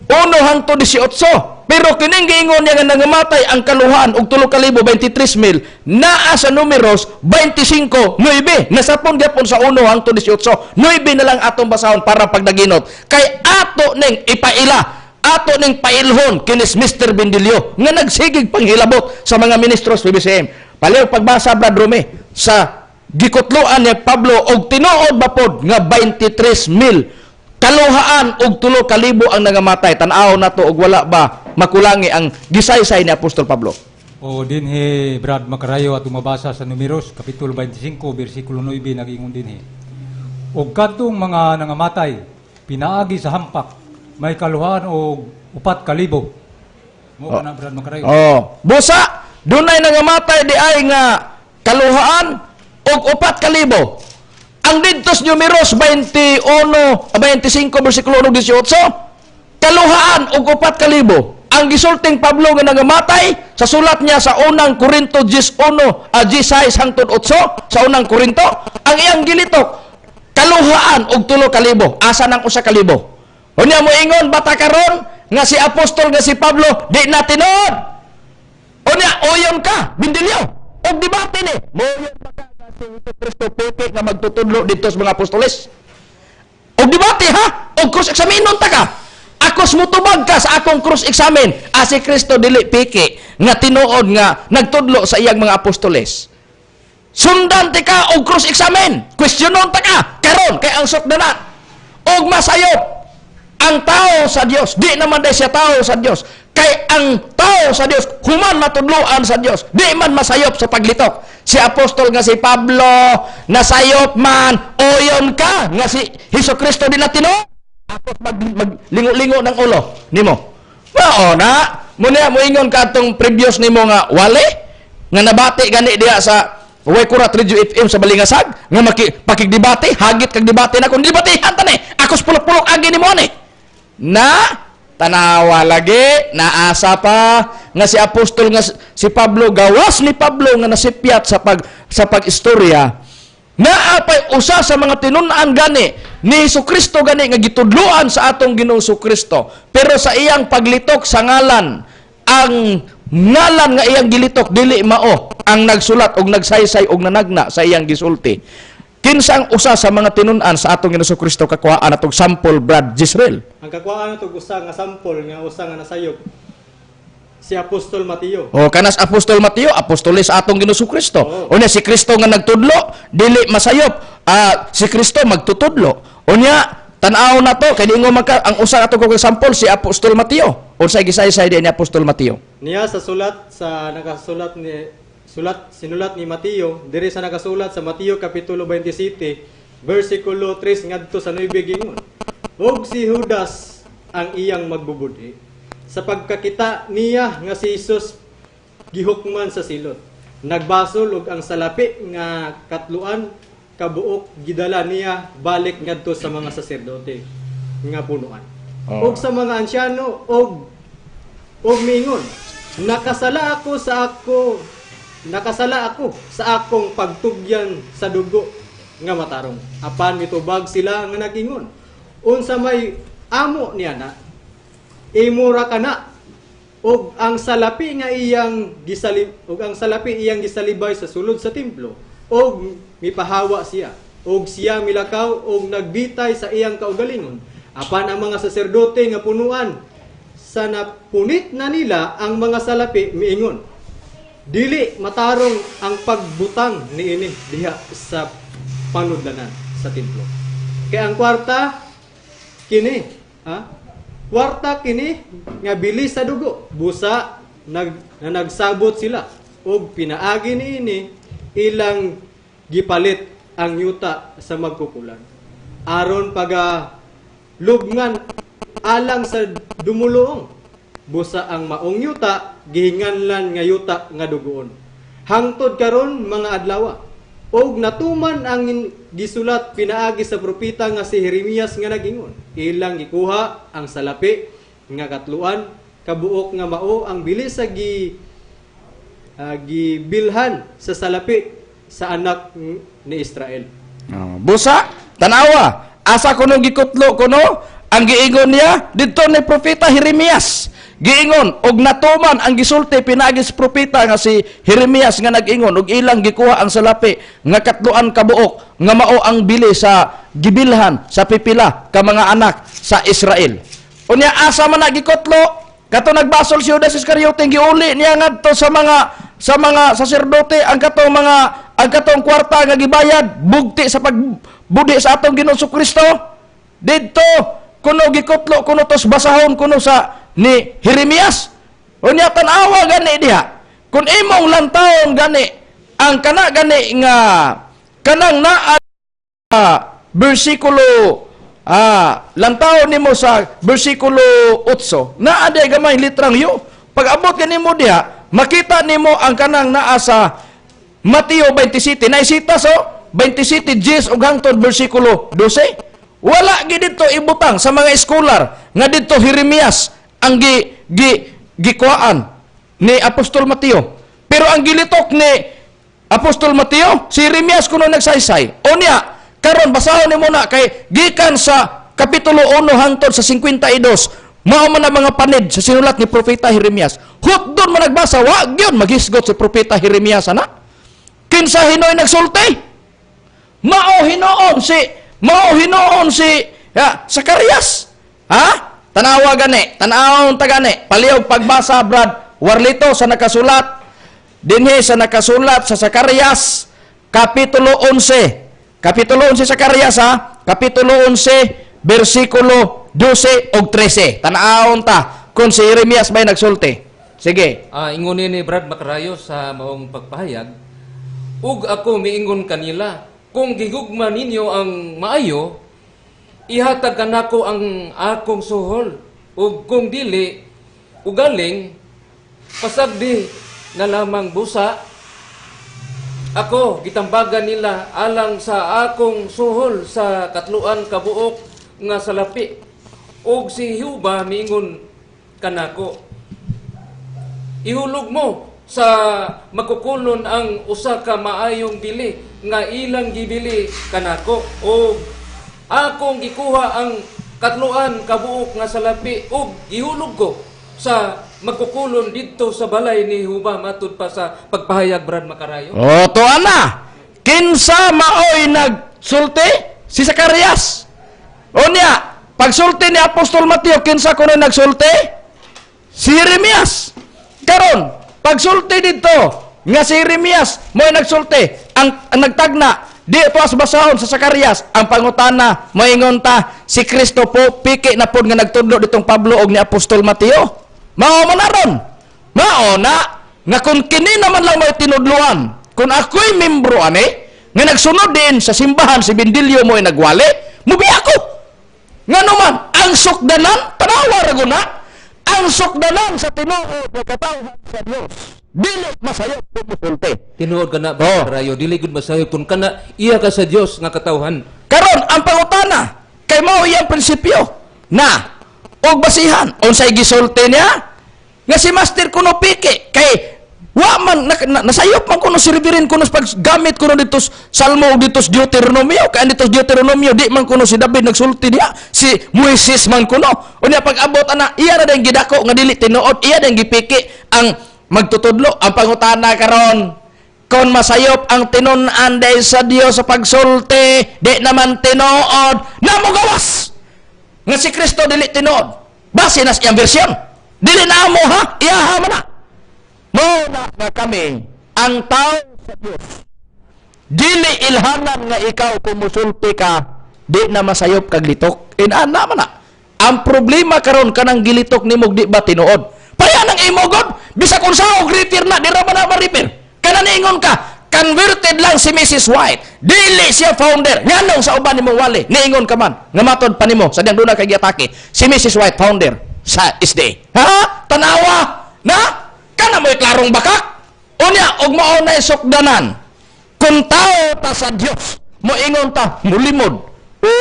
1 hangtod 18. Pero kining giingon niya nga nangamatay ang kaluhan og 3,000 23,000 naa sa Numeros 25:9. Nasapon gyapon sa 1 hangtod 18. 9 na lang atong basahon para pagdaginot. Kay ato ning ipaila, ato ning pailhon kinis Mr. Bendilio nga nagsigig panghilabot sa mga ministros PBCM. Paliw pagbasa Brad Rome sa gikutloan ni Pablo og tinuod ba pod nga 23,000 kaluhaan og 3,000 ang nangamatay. Tan-aw nato og wala ba makulangi ang gisaysay ni Apostol Pablo. O dinhi Brad Makarayo at umabasa sa Numeros kapitulo 25 bersikulo 9 nagingon dinhi. Og kadtong mga nangamatay pinaagi sa hampak may kaluhaan og 4,000. Mo kana Brad Makarayo. Oh, busa dunay nangamatay di ay nga kaluhaan og 4,000. Ang didtos Numeros 21, 25 bersikulo 18, kaluhaan og 4,000. Ang gisulting Pablo nga nangamatay sa sulat niya sa unang Korinto 11, 16 hangtod 8 sa unang Korinto, ang iyang gilitok kaluhaan og 3,000. Asa nang 1,000? Unya mo ingon bata karon nga si apostol nga si Pablo di na tinuod. Unya uyon ka, Bindilyo. Og debate ni, moyon ba ka nga si Hesus Kristo peke nga magtutudlo didto sa mga apostoles? Og debate ha, og cross examinon ta ka. Akos mutubag ka sa akong cross examine. Si Kristo dili peke nga tinuod nga nagtudlo sa iyang mga apostoles. Sundan ti ka og cross examine. Questionon ta ka karon kay ang sukdana. Og masayop ang tao sa Dios, di naman day siya tao sa Dios. Kay ang tao sa Dios human matudloan sa Dios, di man masayop sa paglitok. Si apostol nga si Pablo nasayop man, oyon ka nga si Hesus Kristo di na tinuod. Tapos maglingo-lingo ng ulo nimo. Mao na, muna moingon ka atong previous nimo nga wale nga nabati gani diha sa Wekurat Radio FM sa Balingasag nga pakigdebate, hagit kag debate na kung debatehan ta ni. Ako pulok-pulok agi nimo ani. Na tanawa lagi, naasa pa nga si apostol nga si Pablo gawas ni Pablo nga nasipyat sa pag-istorya. Naa pay usa sa mga tinun-an gani ni Hesukristo gani nga gitudloan sa atong Ginoong Hesukristo, pero sa iyang paglitok sa ngalan, ang ngalan nga iyang gilitok dili mao ang nagsulat og nagsaysay og nanagna sa iyang gisulti. Kinsa ang usa sa mga tinun-an sa atong Ginoong Hesukristo kakuhaan atong sample Brad Jisrael? Ang kakuhaan atong usa nga sample nga usa nga nasayop si Apostol Mateo. O kanas Apostol Mateo, apostoles atong Ginoong Hesukristo. Oo. Unya si Kristo nga nagtudlo, dili masayop. Si Kristo magtutudlo. Unya tan-aw na to kay niingon man ka ang usa ato kog sample si Apostol Mateo. Unsay gisaysay di ni Apostol Mateo? Niya sa sulat sa nakasulat ni sulat sinulat ni Mateo diri sa nakasulat sa Mateo kapitulo 27 bersikulo 3 ngadto sa 9 gingon. Og si Judas ang iyang magbubudhi sa pagkakita niya nga si Jesus gihukman sa silot. Nagbasol og ang salapi nga katluan kabuok gidala niya balik ngadto sa mga saserdote nga punuan Oh. ug sa mga ansyano og og miingon, nakasala ako sa akong pagtugyan sa dugo nga matarong. Apan mitubag sila nga nagingon, unsa may amo niya na, imo ra kana, ug ang salapi iyang gisalibay sa sulod sa templo. Og mipahawa siya, og siya milakaw og nagbitay sa iyang kaugalingon. Apan ang mga saserdote nga punuan, sa napunit na nila ang mga salapi, miingon, dili matarong ang pagbutang niini diha sa panudlanan sa templo, kay ang kwarta kini, ha, kwarta kini nga bili sa dugo. Busa na nagsabot sila, ug pinaagi niini ilang gipalit ang yuta sa magkukulan aron paga lubngan alang sa dumuluong. Busa ang maong yuta gihinganlan nga yuta nga dugoon hangtod karon mga adlaw. Og natuman ang gisulat pinaagi sa propeta nga si Jeremias nga nagingon, ilang gikuha ang salapi nga katluan kabuok nga mao ang bili sa gibilhan sa salapi sa anak ni Israel. Oh, busa, tanawa, asa kuno gikutlo kuno ang giingon niya didto ni propeta Jeremias. Giingon og natuman ang gisulti pinaagi sa propeta nga si Jeremias nga nag-ingon og ilang gikuha ang salapi nga katluan kabuok nga mao ang bili sa gibilhan sa pipila ka mga anak sa Israel. Unya asa man na gikutlo kato nagbasol si Judas Iscariote, giuli niya ngadto sa mga saserdote ang katong kwarta nga gibayad bugti sa pagbudi sa atong Ginoong Kristo. Didto kuno gikutlo kuno tos basahon kuno sa ni Jeremias. Unya tan-awa gani diha, kun imong lantawon gani ang kana gani nga kanang naa bersikulo, lantawon nimo sa bersikulo 8, naa di gamay litrang yu. Pag abot kanimo diha, makita nimo ang kanang naa sa Mateo 27 na isita. So 27 10 ug hangtod bersikulo 12, wala gid didto ibutang sa mga scholar nga didto Jeremias ang gi gi gikuhaan ni Apostol Mateo, pero ang gilitok ni Apostol Mateo, si Jeremias kuno nagsaysay. Unya karon basahon nimo na kay gikan sa kapitulo 1 hangtod sa 52, mao man ang mga panid sa sinulat ni propeta Jeremias. Hutdon man nagbasa, wa gyud maghisgot si propeta Jeremias ana. Kinsa hinoy nagsulti? Mao hinuon si ya, Zacarias. Ha? Tanawa gani, tanawon ta gani. Palihog pagbasa, Brad Warlito, sa nakasulat dinhi sa nakasulat sa Zacarias kapitulo 11. Kapitulo 11 Zacarias ha, kapitulo 11 bersikulo 12 ug 13. Tanawon ta kung si Jeremias ba'y nagsulti. Sige. Ingon ni Brad Makarayo sa maong pagpahayag, ug ako miingon kanila, kung gigugma ninyo ang maayo, ihatag kanako ang akong suhol. Ug kung dili, ugaling, pasagdi na lamang. Busa ako gitambagan nila alang sa akong suhol sa katluan kabuok nga salapi. Ug si Jehova miingon kanako, ihulog mo sa makukulon ang usa ka maayong bili nga ilang gibili kanako. Og akong gikuha ang katluan kabuok nga salapi ug gihulog ko sa magkukulon didto sa balay ni Jehova, matud pa sa pagpahayag, Brad Makarayo. O, to ana. Kinsa maoy nagsulti? Si Zacarias. Unya, pagsulti ni Apostol Mateo, kinsa kuno nagsulti? Si Jeremias. Karon, pagsulti dito nga si Jeremias mo'y nagsulti, ang nagtagna di ito as basahon sa Zacarias. Ang pangutana, moingon ta si Kristo po piki na pod nga nagtudlo ditong Pablo og ni Apostol Mateo. Mao man aron. Mao na nga kung kini naman lang may tinudluan, kung ako'y membro ani nga nagsunod din sa simbahan si Bindilyo mo'y nagwali, mubiya ko. Ngano man, ang sukdanan, tanawa ra na, ang sukdanan sa tinuod nga katawhan sa Dios. Dili masayop kung musulti. Tinuod ka na ba, Rayo? Dili gud masayop kung kana iya ka sa Dios nga katawhan. Karon ang pangutana kay mao iyang prinsipyo na og basihan unsay gisulti niya nga si Master kuno piki kay wa man nasayop man kuno si Reverend kuno paggamit kuno dito Salmo og dito Deuteronomio, kay dito Deuteronomio di man kuno si David nagsulti diha, si Moises man kuno. Unya pag-abot ana iya ra dayong gidako nga dili tinuod, iya dayong gipiki ang magtutudlo. Ang pangutana karon, kon masayop ang tinun-an day sa Dios sa pagsulti, di naman tinuod, namogawas nga si Kristo dili tinuod. Base na siyang bersyon. Dili na mo ha, iyaha man na. Mo na nga kami ang tao sa Dios. Dili ilhanan nga ikaw kung musulti ka, di na masayop kag litok. Inana man na. Ang problema karon kanang gilitok nimo di ba tinuod? Pareha nang imo god, bisag unsa og repair na, di ra man na ma-repair. Kana niingon ka, converted lang si Mrs. White, dili siya founder. Nganong sa uban nimo wali, niingon ka man nga matod pa nimo sa diyang duna kay giatake si Mrs. White founder sa SDA. Ha? Tanawa na kana mo'y klarong bakak. Unya og mao nay sukdanan. Kung tao ta sa Dios, moingon ta mulimod o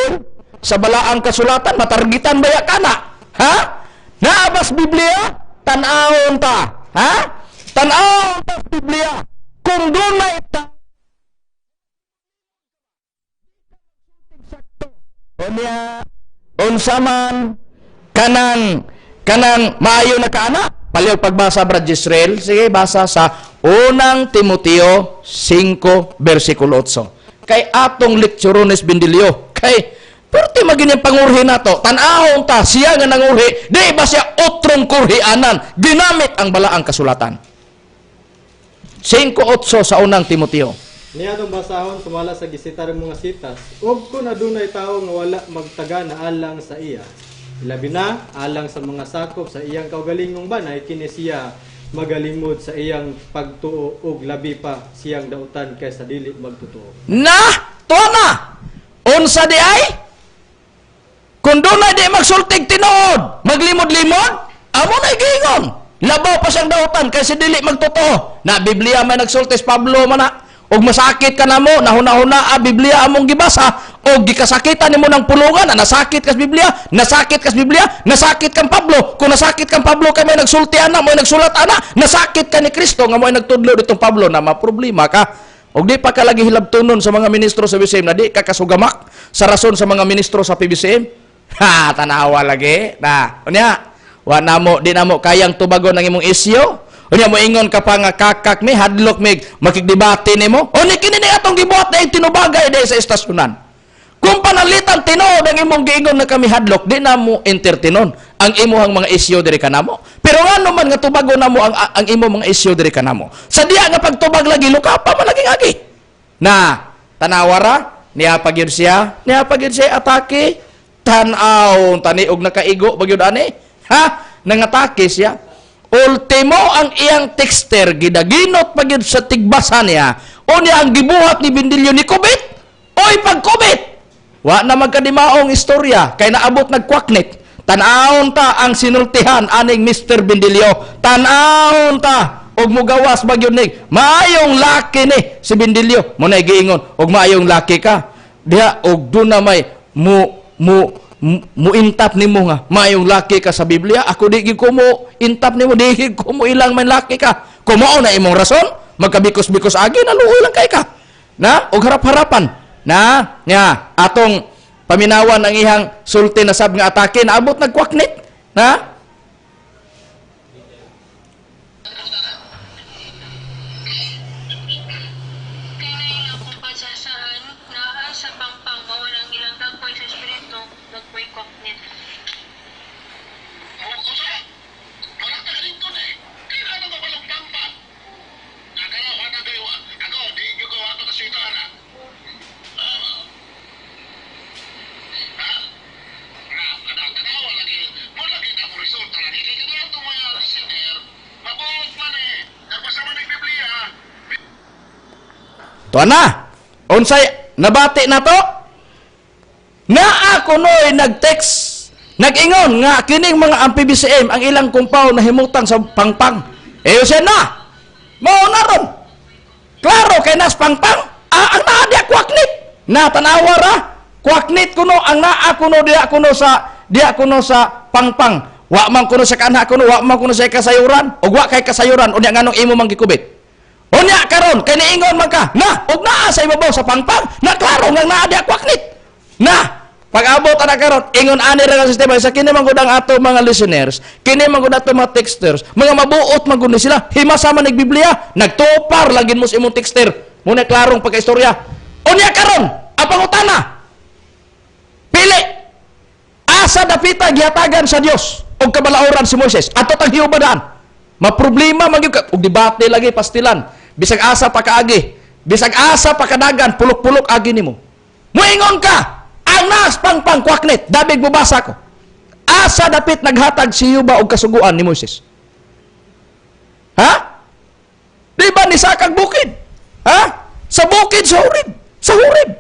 sa balaang kasulatan matargitan baya kana. Ha? Naabas Biblia, tan-awon ta. Ha? Tan-awon ta sa Biblia. Kung dunay ta unya unsa man kanang maayo na kaana. Palihog pagbasa Brad Israel, sige basa sa unang Timoteo 5 versikulo 8. Kay atong lekturones Bindilyo, kay perti magin yung pangurhi nato, tan-awon ta siya nga nangurhi, di ba siya otrong kurhianan, ginamit ang balaang kasulatan. 5:8 sa unang Timoteo. Niya atong basahon sumala sa gisitar mga sitas, ug kun adunay tawo nga wala magtaga na alang sa iya, ilabi na alang sa mga sakop sa iyang kaugalingong banay, kini siya magalimod sa iyang pagtuo ug labi pa siyang dautan kaysa dili magtotoo. Na, tuwa na. Unsa di ay? Kung dunay di magsultig tinuod, maglimod-limod, amo na giingon. Labaw pa siyang dautan kaysa dili magtotoo. Na Biblia may nagsulti si Pablo man na. Og masakit ka namo, nahuna-huna a Biblia among gibasa, og gikasakitan nimo ng pulungan, na nasakit kas Biblia, nasakit kas Biblia, nasakit kang Pablo. Kung nasakit kang Pablo kay may nagsulti ana, may nagsulat ana, nasakit ka ni Kristo nga mo'y nagtudlo ditong Pablo na maproblema ka. Og di pa ka lagi hilabtonon sa mga ministro sa BCM na di ka kasugamak sa rason sa mga ministro sa PBCM. Ha, tanawa lagi. Na, unya, wa namo di namo kayang tubagon ang imong isyo. Unya mo ingon ka pa nga kakak mi, hadlok mi, makigdebate nimo. O ni kini ni atong gibuhat na tinubagay dahil sa estasyonan. Kung panalitan tinuod ang imong giingon na kami hadlok, di na mo entertainon ang imuhang mga isyo diri kanamo. Pero ngano man nga tubagon namo ang imong mga isyo diri kanamo. Sa diya nga pagtubag lagi luka pa man lagi agi. Na tanawara niya pagyud siya, niya pagyud siya atake. Tan-aw tani og nakaigo ba gyud ani? Ha? Nangatake siya. Ultimo ang iyang texter gidaginot pagyud sa tigbasa niya. Unya ang gibuhat ni Bindilyo ni kubit. Oy pagkubit. Wa na magkadimaong istorya kay naabot nagkwaknit. Tan-awon ta ang sinultihan aning Mr. Bindilyo. Tan-awon ta og mugawas ba gyud ni maayong laki ni si Bindilyo. Mo nay giingon og maayong laki ka. Diha og duna may mo intap nimo nga maayong laki ka sa Biblia. Ako di gid ko mo intap nimo, di gid ko mo ilang may laki ka. Kung mao na imong rason, magkabikos-bikos agi naluoy lang kay ka. Na og harap-harapan. Na nya atong paminawan ang iyang sulti na sab nga atake naabot nagkwaknit. Na Tuan na, unsay nabati na to? Naa kunoy nag-text, nag-ingon nga kining mga ang PBCM ang ilang compound na himutang sa pangpang. Eh siya na. Mao na ron. Klaro kay nas pangpang, ah, ang naa diya kwaknit. Na tanawa ra, kwaknit kuno ang naa kuno diya kuno sa pangpang. Wa man kuno sa kanha kuno, wa man kuno sa kasayuran, ug wa kay kasayuran unya nganong imo man gikubit. Unya karon kay niingon man ka, na ug naa sa ibabaw sa pangpang, na klaro nga naa diya kwaknit. Na pag-abot ana karon, ingon ani ra ang sistema sa kini man gud ang ato mga listeners, kini man gud ato mga texters, mga mabuot man gud ni sila, himasa man nig Biblia, nagtupar lagi mo sa imong texter. Muna klarong pagkaistorya. Unya karon, ang pangutana, pili asa dapita gihatagan sa Dios og kabalaoran si Moises ato tang hiubadaan. Maproblema man gyud ka og debate lagi pastilan. Bisag asa pa kaagi, bisag asa pa kadagan, pulok-pulok agi nimo. Muingon ka, ang nas pangpang kwaknit, dabig mubasa ko. Asa dapit naghatag si Yuba og kasuguan ni Moises? Ha? Di ba ni sakag bukid? Ha? Sa bukid sa Horeb. Sa Horeb.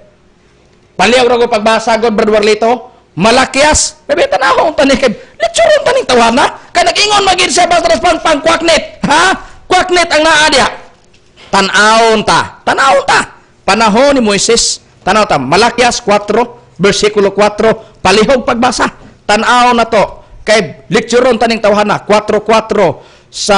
Paliw ra ko pagbasa god, Brad Warlito. Malakias. Bebe tanaw ang tanik kay litsuron taning tawana. Kay nag-ingon magid siya basta pang pang kwaknit. Ha? Kwaknit ang naa diha. Tan-awon ta. Tan-awon ta. Panahon ni Moises. Tanaw ta. Malakias 4, versikulo 4. Palihog pagbasa. Tan-aw na to. Kay lecturon taning tawhana 4-4 sa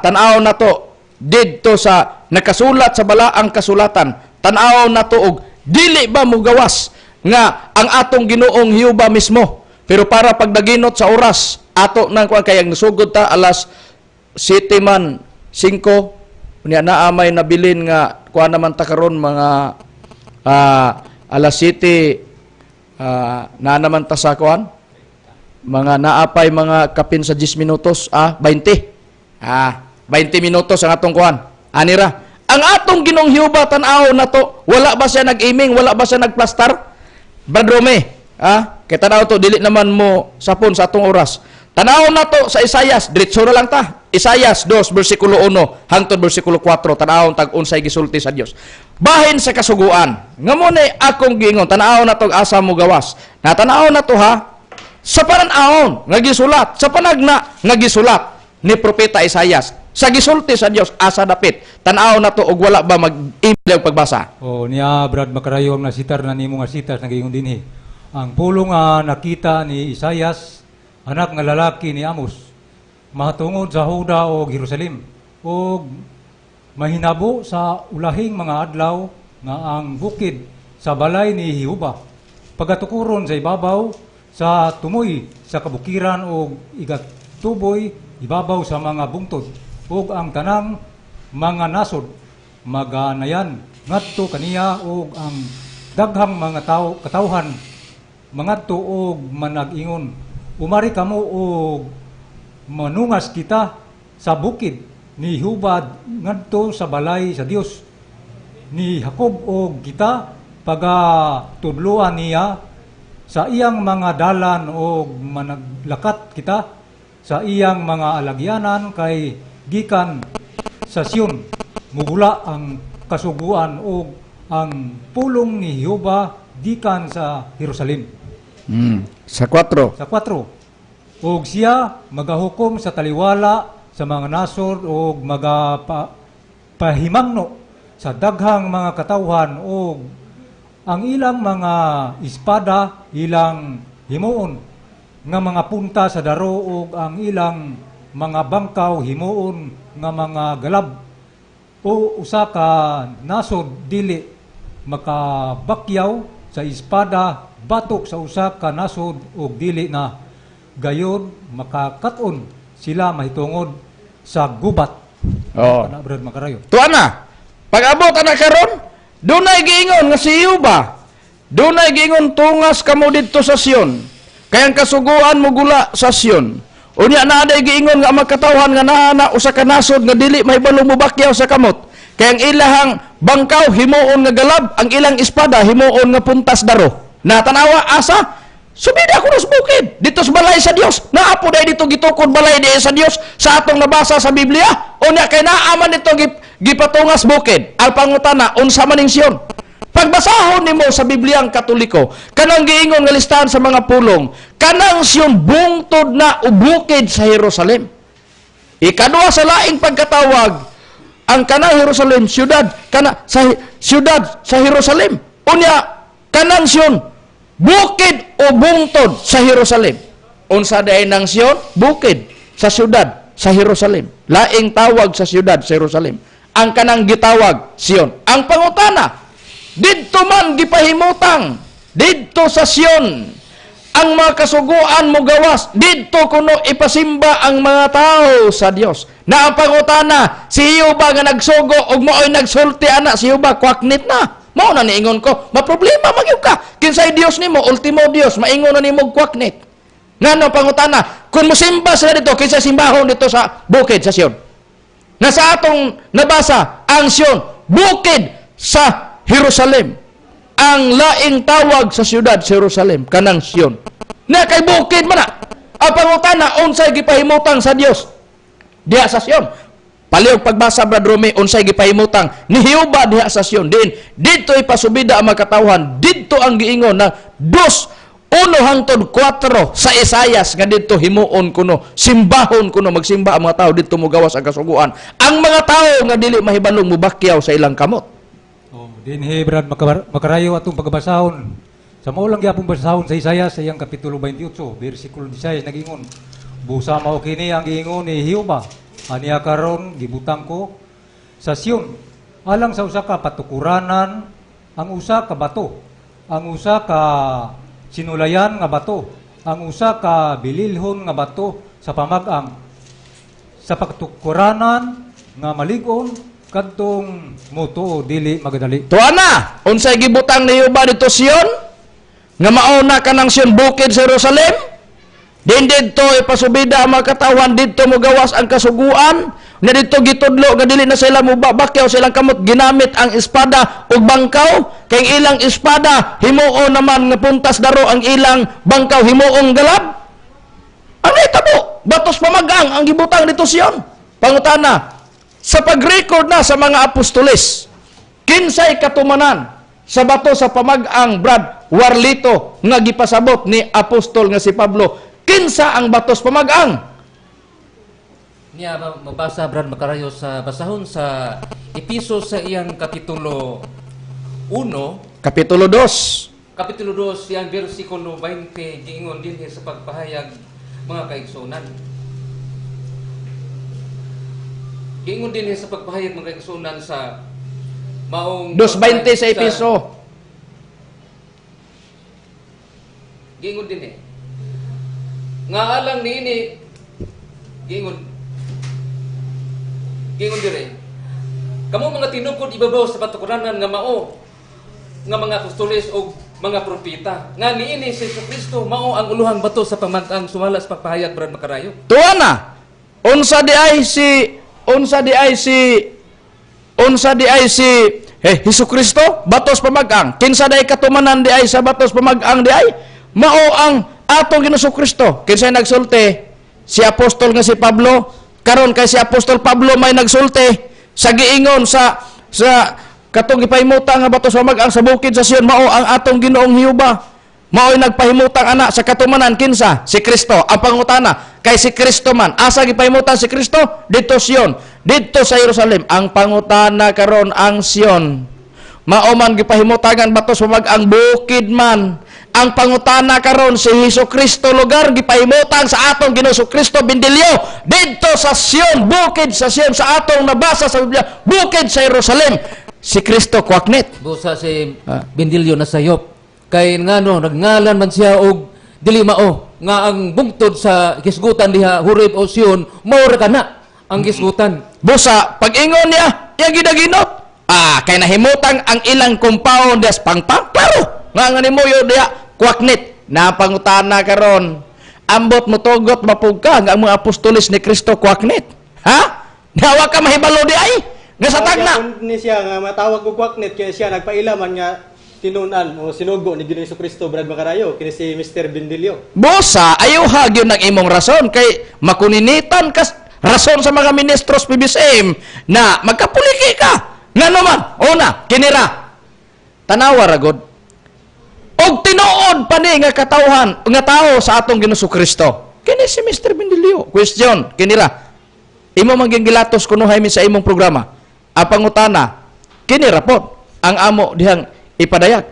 tan-aw na to didto sa nakasulat sa balaang kasulatan. Tan-aw na to og dili ba mugawas nga ang atong Ginoong Hiuba mismo. Pero para pagdaginot sa oras ato nang kuan kay ang nasugod ta alas 7 man 5 unya naa may nabilin nga kuan naman ta karon mga alas 7, naa naman ta sa kuan mga naapay mga kapin sa 10 minutos, 20, 20 minutos ang atong kuan anira. Ang atong Ginoong Hiuba, tan-aw na to, wala ba siya nag-iming, wala ba siya nagplastar, Brad Rome? Kay tan-aw to, dili naman mo sapon sa atong oras. Tan-aw na to sa Isayas, diretso na lang ta. Isayas 2 versikulo 1 hangtod versikulo 4, tan-aw tag unsay gisulti sa Dios. Bahin sa kasuguan, nga mo ni akong giingon, tan-aw na to asa mo gawas. Na tan-aw na to ha, sa panan-awon nga gisulat, sa panagna nga gisulat ni Propeta Isayas, sa gisulti sa Dios asa dapit. Tan-aw na to og wala ba mag-imli og pagbasa. O niya, Brad Makarayo, ang nasitar na nimo nga sitas nagaingon dinhi. Ang pulong nga nakita ni Isayas, anak nga lalaki ni Amos, mahatungod sa Huda o Jerusalem og mahinabo sa ulahing mga adlaw nga ang bukid sa balay ni Jehova pagatukuron sa ibabaw sa tumoy sa kabukiran og igatuboy ibabaw sa mga bungtod ug ang tanang mga nasod maganayan ngadto kaniya ug ang daghang mga tao katawhan mangadto og manag-ingon, "Umari kamo og manungas kita sa bukid ni Hubad ngadto sa balay sa Dios ni Jacob og kita pagatudloan niya sa iyang mga dalan og managlakat kita sa iyang mga alagyanan, kay gikan sa Sion mugula ang kasuguan ug ang pulong ni Jehova gikan sa Jerusalem." Sa 4. Sa 4. Ug siya magahukom sa taliwala sa mga nasod ug magapahimangno sa daghang mga katawhan ug ang ilang mga espada ilang himuon nga mga punta sa daro ug ang ilang mga bangkaw himuon nga mga galab o usa ka nasod dili makabakyaw sa espada batok sa usa ka nasod ug dili na gayod makakat-on sila mahitungod sa gubat. Oo. Kana, Brad Makarayo. Tuwa na. Pag-abot ana karon, dunay giingon nga si Yuba. Dunay giingon, "Tungas kamo didto sa Sion. Kay ang kasuguan mo gula sa Sion." Unya na aday giingon nga ang magkatawhan nga naa na usa ka nasod nga dili mahibalo mobakyaw sa kamot. Kay ang ilahang bangkaw himuon nga galab, ang ilang espada himuon nga puntas daro. Na tanawa asa? Subida ko sa bukid dito sa balay sa Dios. Naapo dahil dito gitukod balay di sa Dios sa atong nabasa sa Biblia. Unya kay naaman dito gipatungas bukid. Al pangutana, unsa man ning Sion? Pagbasahon nimo sa Bibliang Katoliko, kanang giingon nga listahan sa mga pulong, kanang Sion bungtod na o bukid sa Jerusalem. Ikaduha sa laing pagkatawag, Ang kanang Jerusalem syudad kana sa syudad sa Jerusalem. Unya kanang Sion bukid o bungtod sa Jerusalem. Unsa diay nang Sion? Bukid sa syudad sa Jerusalem. Laing tawag sa syudad sa Jerusalem. Ang kanang gitawag Sion. Ang pangutana, didto man gipahimutang didto sa Sion ang mga kasuguan mo gawas, didto kuno ipasimba ang mga tao sa Dios. Na ang pangutana, si Jehova nga nagsugo og maoy nagsulti ana, si Jehova kwaknit na. Mao na niingon ko, maproblema magyud ka. Kinsay Dios nimo, ultimo Dios, maingon na nimo kwaknit. Ngano pangutana, kung mosimba sila dito, kinsa simbahon dito sa bukid sa Sion? Na sa atong nabasa, ang Sion, bukid sa Jerusalem. Ang laing tawag sa siyudad sa Jerusalem, kanang Sion. Na kay bukid man na. Ang pangutana, unsay gipahimutang sa Dios diha sa Sion? Palihog pagbasa, Brad Rome, unsay gipahimutang ni Jehova diha sa Sion. Din didto ipasubida ang mga katawhan, didto ang giingon na 2:1 hangtod 4 sa Isayas nga didto himuon kuno, simbahon kuno, magsimba ang mga tao didto, mogawas ang kasuguan. Ang mga tao nga dili mahibalong mubakyaw sa ilang kamot. Oh, dinhi, Brad Makarayo, atong pagabasahon. Sa mao lang gyapon basahon sa Isaiah sa iyang kapitulo 28, bersikulo 16, nagingon: "Busa mao kini ang giingon ni Jehova, aniya karon gibutang ko sa Sion alang sa usa ka patukuranan ang usa ka bato, ang usa ka sinulayan nga bato, ang usa ka bililhon nga bato sa pamag-ang, sa pagtukuranan nga malig-on, kadtong motuo dili magadali." Tuwa na, unsay gibutang ni Jehova dito Sion? Nga mauna kanang Sion bukid sa Jerusalem? Din didto ipasubida ang mga katawhan, didto mogawas ang kasuguan, na didto gitudlo nga dili na sila mobakyaw sa ilang kamot ginamit ang espada ug bangkaw, kay ilang espada himuon naman nga puntas daro, ang ilang bangkaw himuong galab. Ano itabo? Batos pamagang ang gibutang dito Sion. Pangutana, sa pag-record na sa mga apostoles, kinsay katumanan sa bato sa pamag-ang, Brad Warlito, nga gipasabot ni apostol nga si Pablo? Kinsa ang batos pamag-ang? Niya mabasa, Brad Makarayo, sa basahon sa Episo sa iyang kapitulo 1. Kapitulo 2. Kapitulo 2, iyang bersikulo 20, giingon dinhi sa pagpahayag, mga kaigsunan. Giingon dinhi sa pagpahayag, mga kaigsunan, sa maong 2:20 sa Episo. Giingon dinhi nga alang niini, giingon dire, "Kamo mga tinukod ibabaw sa patukuranan nga mao nga mga apostoles og mga propeta, nga niini si Kristo mao ang uluhang bato sa pamag-ang," sumala sa pagpahayag, Brad Makarayo. Tuwa na. Unsa di ay si Hesus Kristo batos pamag-ang? Kinsa di ay katumanan di ay sa batos pamag-ang di ay? Mao ang atong Ginoong Kristo. Kinsa nagsulti? Si apostol nga si Pablo. Karon kay si apostol Pablo may nagsulti sa giingon sa katong gipahimutang nga batos pamag-ang sa bukid sa Sion mao ang atong Ginoong Jehova. Mao'y nagpahimutang ana sa katumanan kinsa? Si Kristo. Ang pangutana, kay si Kristo man, asa gipahimutang si Kristo? Didto Sion, didto sa Jerusalem. Ang pangutana karon, ang Sion mao man gipahimutangan batos pamag-ang, bukid man. Ang pangutana karon, si Hesus Kristo lugar gipahimutang sa atong Ginoong Kristo Bindilyo didto sa Sion, bukid sa Sion, sa atong nabasa sa Biblia, bukid sa Jerusalem. Si Kristo kwaknit. Busa si Bindilyo na sayop kay ngano nagngalan man siya og dili mao nga ang bungtod sa gisgutan diha Horeb o Sion, mao ra kana ang gisgutan. Busa pag-ingon niya, iya gidaginot. Kay nahimutang ang ilang compound des pangpang. Klaro, nga nimo yo diha kwaknit. Na pangutana karon, ambot motugot mapug ka nga ang mga apostoles ni Kristo kwaknit. Ha? Nawa ka mahibalo di ay nga sa tagna. Ni siya nga matawag og kwaknit kay siya nagpaila man nga tinunan o sinugo ni Ginoong Kristo, Brad Makarayo, kini si Mr. Bindilyo. Busa ayaw gyud ng imong rason kay makuninitan ka rason sa mga ministros PBSM na magkapuliki ka. Ngano man, una, kinira. Tanawa ra gud. Og tinuod pa ni nga katawhan, nga tao sa atong Ginoong Kristo. Kini si Mr. Bindilyo. Question, kinira. Imo man gilatos kunuhay mi sa imong programa. Ang pangutana, kini rapod ang amo dihang ipadayag.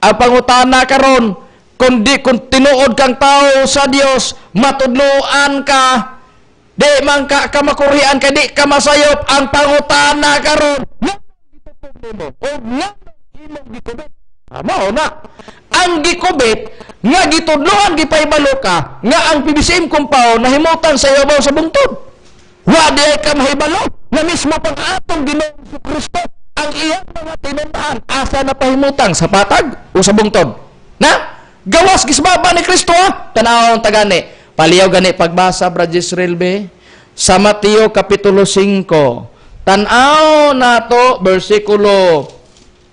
Ang pangutana karon, kung di kung tinuod kang tao sa Dios, matudloan ka, di man ka kamakurian kay di ka masayop. Ang pangutana karon, o nga imong gikubit. Mao na. Ang gikubit nga gitudloan, gipahibalo ka nga ang PBCM compound nahimutang sa ibabaw sa bungtod. Wa di ka mahibalo nga mismo pang atong Ginoong Kristo ang iyang mga tinun-an asa na pahimutang, sa patag o sa bungtod? Na gawas gisbaba ni Kristo, ha. Tanawon tagani. Paliyaw gani pagbasa, Brad Israel be, sa Mateo kapitulo 5. Tan-aw nato bersikulo,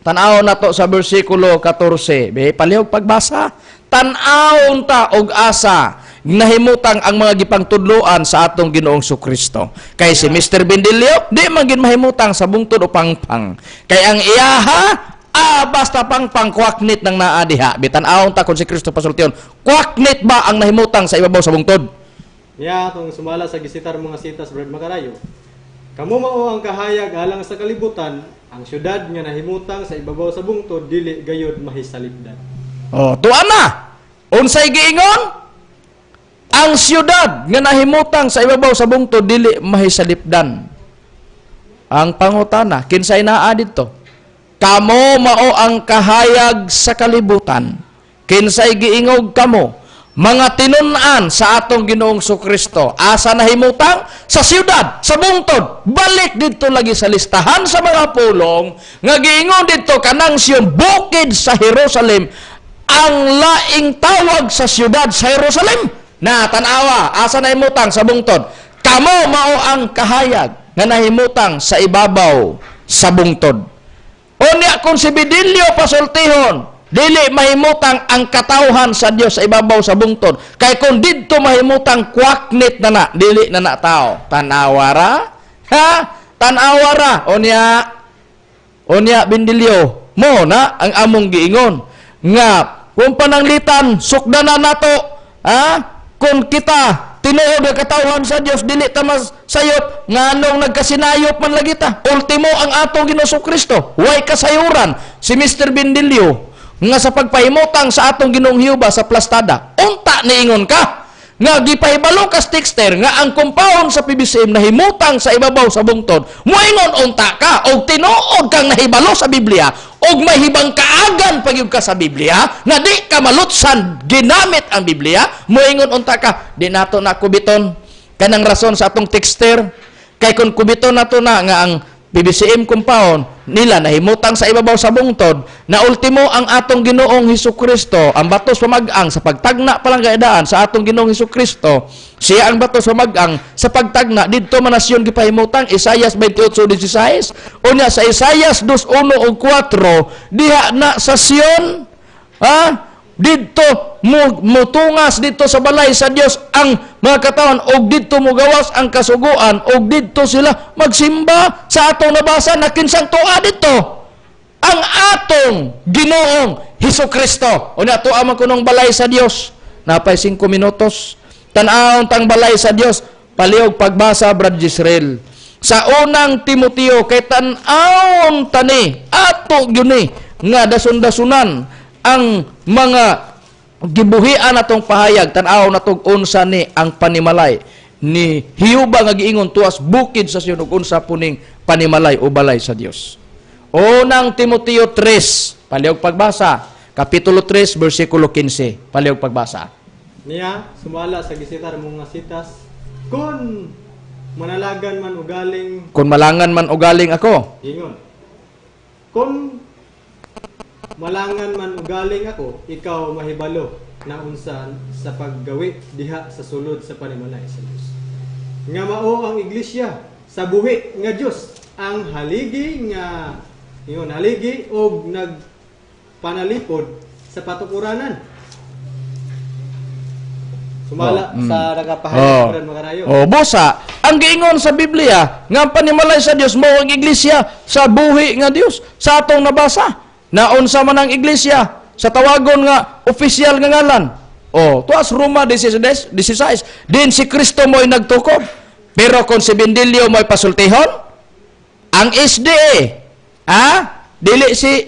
tan-aw nato sa bersikulo 14. Be, palihog pagbasa. Tan-aw ta og asa nahimutang ang mga gipangtudloan sa atong Ginoong Kristo. Kay si Mr. Bendilio, di man gid mahimutang sa bungtod o pangpang. Kay ang iyaha, basta pangpang, kwaknit nang naa diha. Bitan-awon ta kung si Kristo pasultion. Kwaknit ba ang nahimutang sa ibabaw sa bungtod? Niya atong sumala sa gisitar mga sitas, Brad Makarayo. Kamo mao ang kahayag alang sa kalibutan, ang syudad nga nahimutang sa ibabaw sa bungtod dili gayod mahisalipdan. Oh, tuwa na. Unsay giingon? Ang siyudad nga nahimutang sa ibabaw sa bungtod dili mahisalipdan. Ang pangutana, kinsay naa didto? Kamo mao ang kahayag sa kalibutan. Kinsay giingog kamo? Mga tinun-an sa atong Ginoong Kristo. Asa nahimutang? Sa siyudad, sa bungtod. Balik didto lagi sa listahan sa mga pulong nga giingon didto kanang Sion, bukid sa Jerusalem, ang laing tawag sa siyudad sa Jerusalem. Na tanawa, asa nahimutang? Sa bungtod. Kamo mao ang kahayag nga nahimutang sa ibabaw sa bungtod. Unya kung si Bidilio pasultihon, dili mahimutang ang katawhan sa Dios sa ibabaw sa bungtod. Kay kung didto mahimutang, kwaknit na na, dili na na tao. Tanawa ra? Ha? Tanawa ra. Unya, unya Bindilyo, mo na ang among giingon nga kung pananglitan sukdanan nato, ha? Kung kita tinuod nga katawhan sa Dios, dili ta masayop, nganong nagkasinayop man lagi ta? Ultimo ang atong Ginoong Kristo way kasayuran. Si Mr. Bindilyo nga sa pagpahimutang sa atong Ginoong Hiuba sa plastada, unta niingon ka nga gipahibalo ka texter nga ang compound sa PBCM nahimutang sa ibabaw sa bungtod, moingon unta ka og tinuod kang nahibalo sa Biblia og mahibang kaagan pagyud ka sa Biblia nga di ka malutsan ginamit ang Biblia, moingon unta ka di nato na kubiton kanang rason sa atong texter. Kay kung kubiton nato na nga ang PBCM compound nila nahimutang sa ibabaw sa bungtod, na ultimo ang atong Ginoong Hesus Kristo ang batos pamag-ang sa pagtagna palang gaidaan sa atong Ginoong Hesus Kristo, siya ang batos pamag-ang sa pagtagna didto manasyon gipahimutang, Isayas 28:16. Unya sa Isayas 2:1 ug 4, diha na sa Sion, ha, didto mutungas didto sa balay sa Dios ang mga katawan og didto mugawas ang kasuguan og didto sila magsimba. Sa atong nabasa na kinsang tuwa didto? Ang atong Ginoong Hesus Kristo. Unya tuwa man kunong balay sa Dios. Napay 5 minutos. Tan-awon tang balay sa Dios. Palihog pagbasa, Brad Israel, sa Unang Timoteo, kay tan-awon tani ato gyud ni nga dasun-dasunan ang mga gibuhian atong pahayag. Tan-aw natong unsa ni ang panimalay ni Hiuba nga giingon tuas bukid sa Sion ug unsa puning panimalay o balay sa Dios. Unang Timoteo 3, palihog pagbasa, kapitulo 3 bersikulo 15, palihog pagbasa. Niya sumala sa gisitar mga sitas, kung manalagan man ugaling Kung malangan man ugaling ako. Ingon, kung malangan man ugaling ako, ikaw mahibalo na unsa sa paggawi diha sa sulod sa panimalay sa Dios. Nga mao ang iglesia sa buhi nga Dios, ang haligi nga ingon haligi og nagpanalipod sa patukuranan. Sumala sa nagapahayag, oh. Makarayo. Oh, busa, ang giingon sa Biblia nga ang panimalay sa Dios mao ang iglesia sa buhi nga Dios. Sa atong nabasa, naunsa man ang iglesia sa tawagon nga opisyal nga ngalan. Oh, tuas Roma 16, 16. Din si Kristo mo'y nagtukob. Pero kung si Bendilio mo'y pasultihon, Ang SDA, ha? Dili si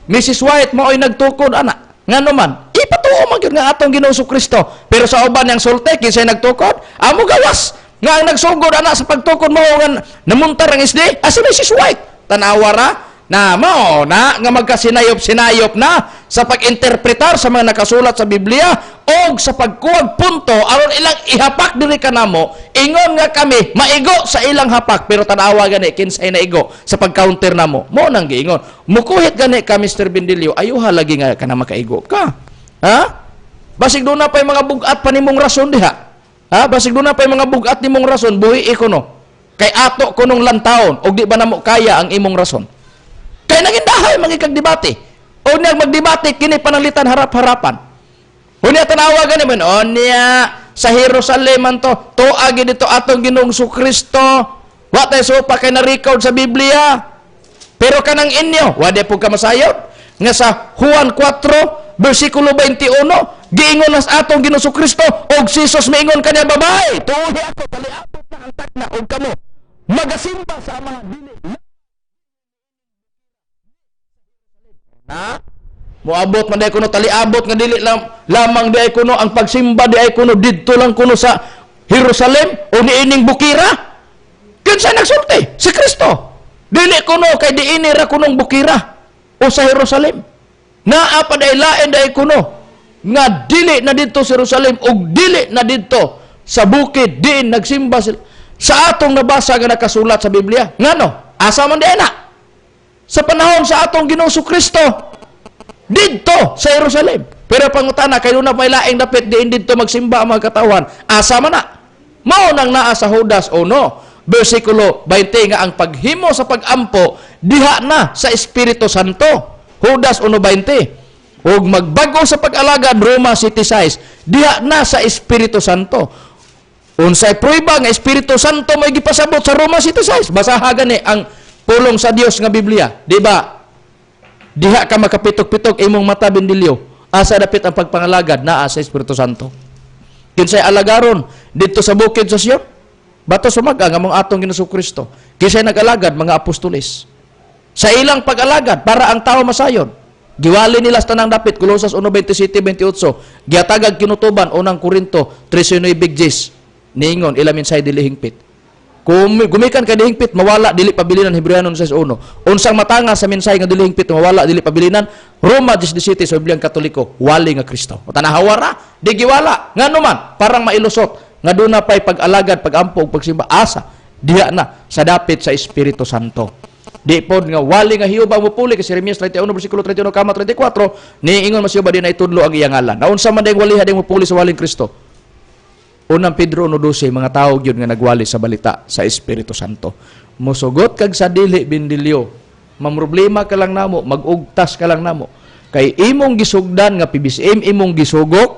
Mrs. White mao'y nagtukod ana. Ngano man, ipatuo man gyud nga atong Ginoong Kristo. Pero sa uban niyang sulti, kinsay nagtukod? Amo gawas nga ang nagsugod ana sa pagtukod mao nga namuntar ang SDA, ah, si Mrs. White. Tanawa ra na mao na nga magkasinayop-sinayop na sa pag-interpretar sa mga nakasulat sa Biblia og sa pagkuwag punto aron ilang ihapak diri kanamo, ingon nga kami maigo sa ilang hapak. Pero tanawa gani kinsay naigo sa pag-counter namo. Mo nang giingon, mukuhit gani ka, Mr. Bendilio, ayuha lagi nga kana makaigo ka, ha? Basig doon na pa'y mga bugat pa nimong rason diha, ha? Basig doon na pa'y mga bugat nimong rason, buhi ko no kay ato kunong lantaon og di ba namo kaya ang imong rason. Kay nangin dahay mangikag debate. O niya magdebate kini pananglitan harap-harapan. Unya tanawa gani man, onya sa Jerusalem man to, tuagi dito atong Ginoong Kristo. Wa tay supa kay na record sa Biblia. Pero kanang inyo, wa di po ka masayod nga sa Juan 4 versikulo 21 giingon nas atong Ginoong Kristo og si Jesus miingon kanya, "Babay, tuuhi ako, taliabot na ang takna og kamo magasimba sa Amahan dili na." Moabot man day kuno taliabot nga dili lang lamang di ay kuno ang pagsimba di ay kuno didto lang kuno sa Jerusalem o niining bukira. Kinsa nagsulti? Si Kristo. Dili kuno kay diini ra kunong bukira o sa Jerusalem. Naa pa day lain day kuno nga dili na didto sa Jerusalem ug dili na didto sa bukid diin nagsimba sila sa atong nabasa nga nakasulat sa Biblia. Ngano? Asa man di na? Sa panahon sa atong Ginoong Kristo didto sa Jerusalem. Pero pangutana, kay na may laing dapit diin didto magsimba ang mga katawan, asa man na? Mao nang naa sa Judas 1 versikulo 20 nga ang paghimo sa pagampo diha na sa Espiritu Santo. Judas 1:20. Ug magbago sa pag-alagad, Roma 7:6, diha na sa Espiritu Santo. Unsay prueba nga Espiritu Santo may gipasabot sa Roma 7:6? Basaha gani ang pulong sa Dios nga Biblia, di ba? Diha ka makapitok-pitok imong mata, Bendilyo. Asa dapit ang pagpangalagad? Naa sa Espiritu Santo. Kinsay alagaron didto sa bukid sa Sion? Bato sumaga nga mong atong Ginoong Kristo. Kinsay nag-alagad? Mga apostoles. Sa ilang pag-alagad para ang tao masayon. Giwali nila sa tanang dapit, Kolosas 1:27 28. Gihatagag kinutuban, Unang Korinto 13:9 Gs. Niingon ila minsay dili hingpit. Kung gumikan kay dihingpit, mawala dili pabilinan, Hebreano 6:1. Unsang matanga sa mensahe nga dili hingpit, mawala dili pabilinan? Roma 10:17 sa Bibliang Katoliko, wali nga Kristo. O tanahawa ra, di giwala. Ngano man, parang mailusot nga doon na pa'y pag-alagad, pag-ampo ug pagsimba, asa diha na sa dapit sa Espiritu Santo. Di pod nga wali nga Jehova mopuli kay Jeremias 31 versikulo 31 kama 34 niingon mas Jehova di na itudlo ang iyang ngalan. Naunsa man dayong waliha ding mopuli sa waling Kristo? Unang Pedro 1:12, mga tao gyud nga nagwali sa balita sa Espiritu Santo. Mosugot kag sa dili, Bindilyo. Mamroblema ka lang namo, magugtas ka lang namo. Kay imong gisugdan nga PBCM imong gisugok,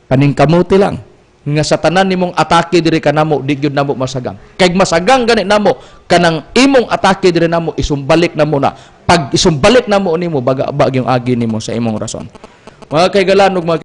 paningkamuti lang nga sa tanan nimong atake diri kanamo di gyud namo masagang. Kay masagang gani namo kanang imong atake diri namo, isumbalik namo na. Pag isumbalik namo nimo, baga-bag yung agi nimo sa imong rason. Mga kaigalan ug mga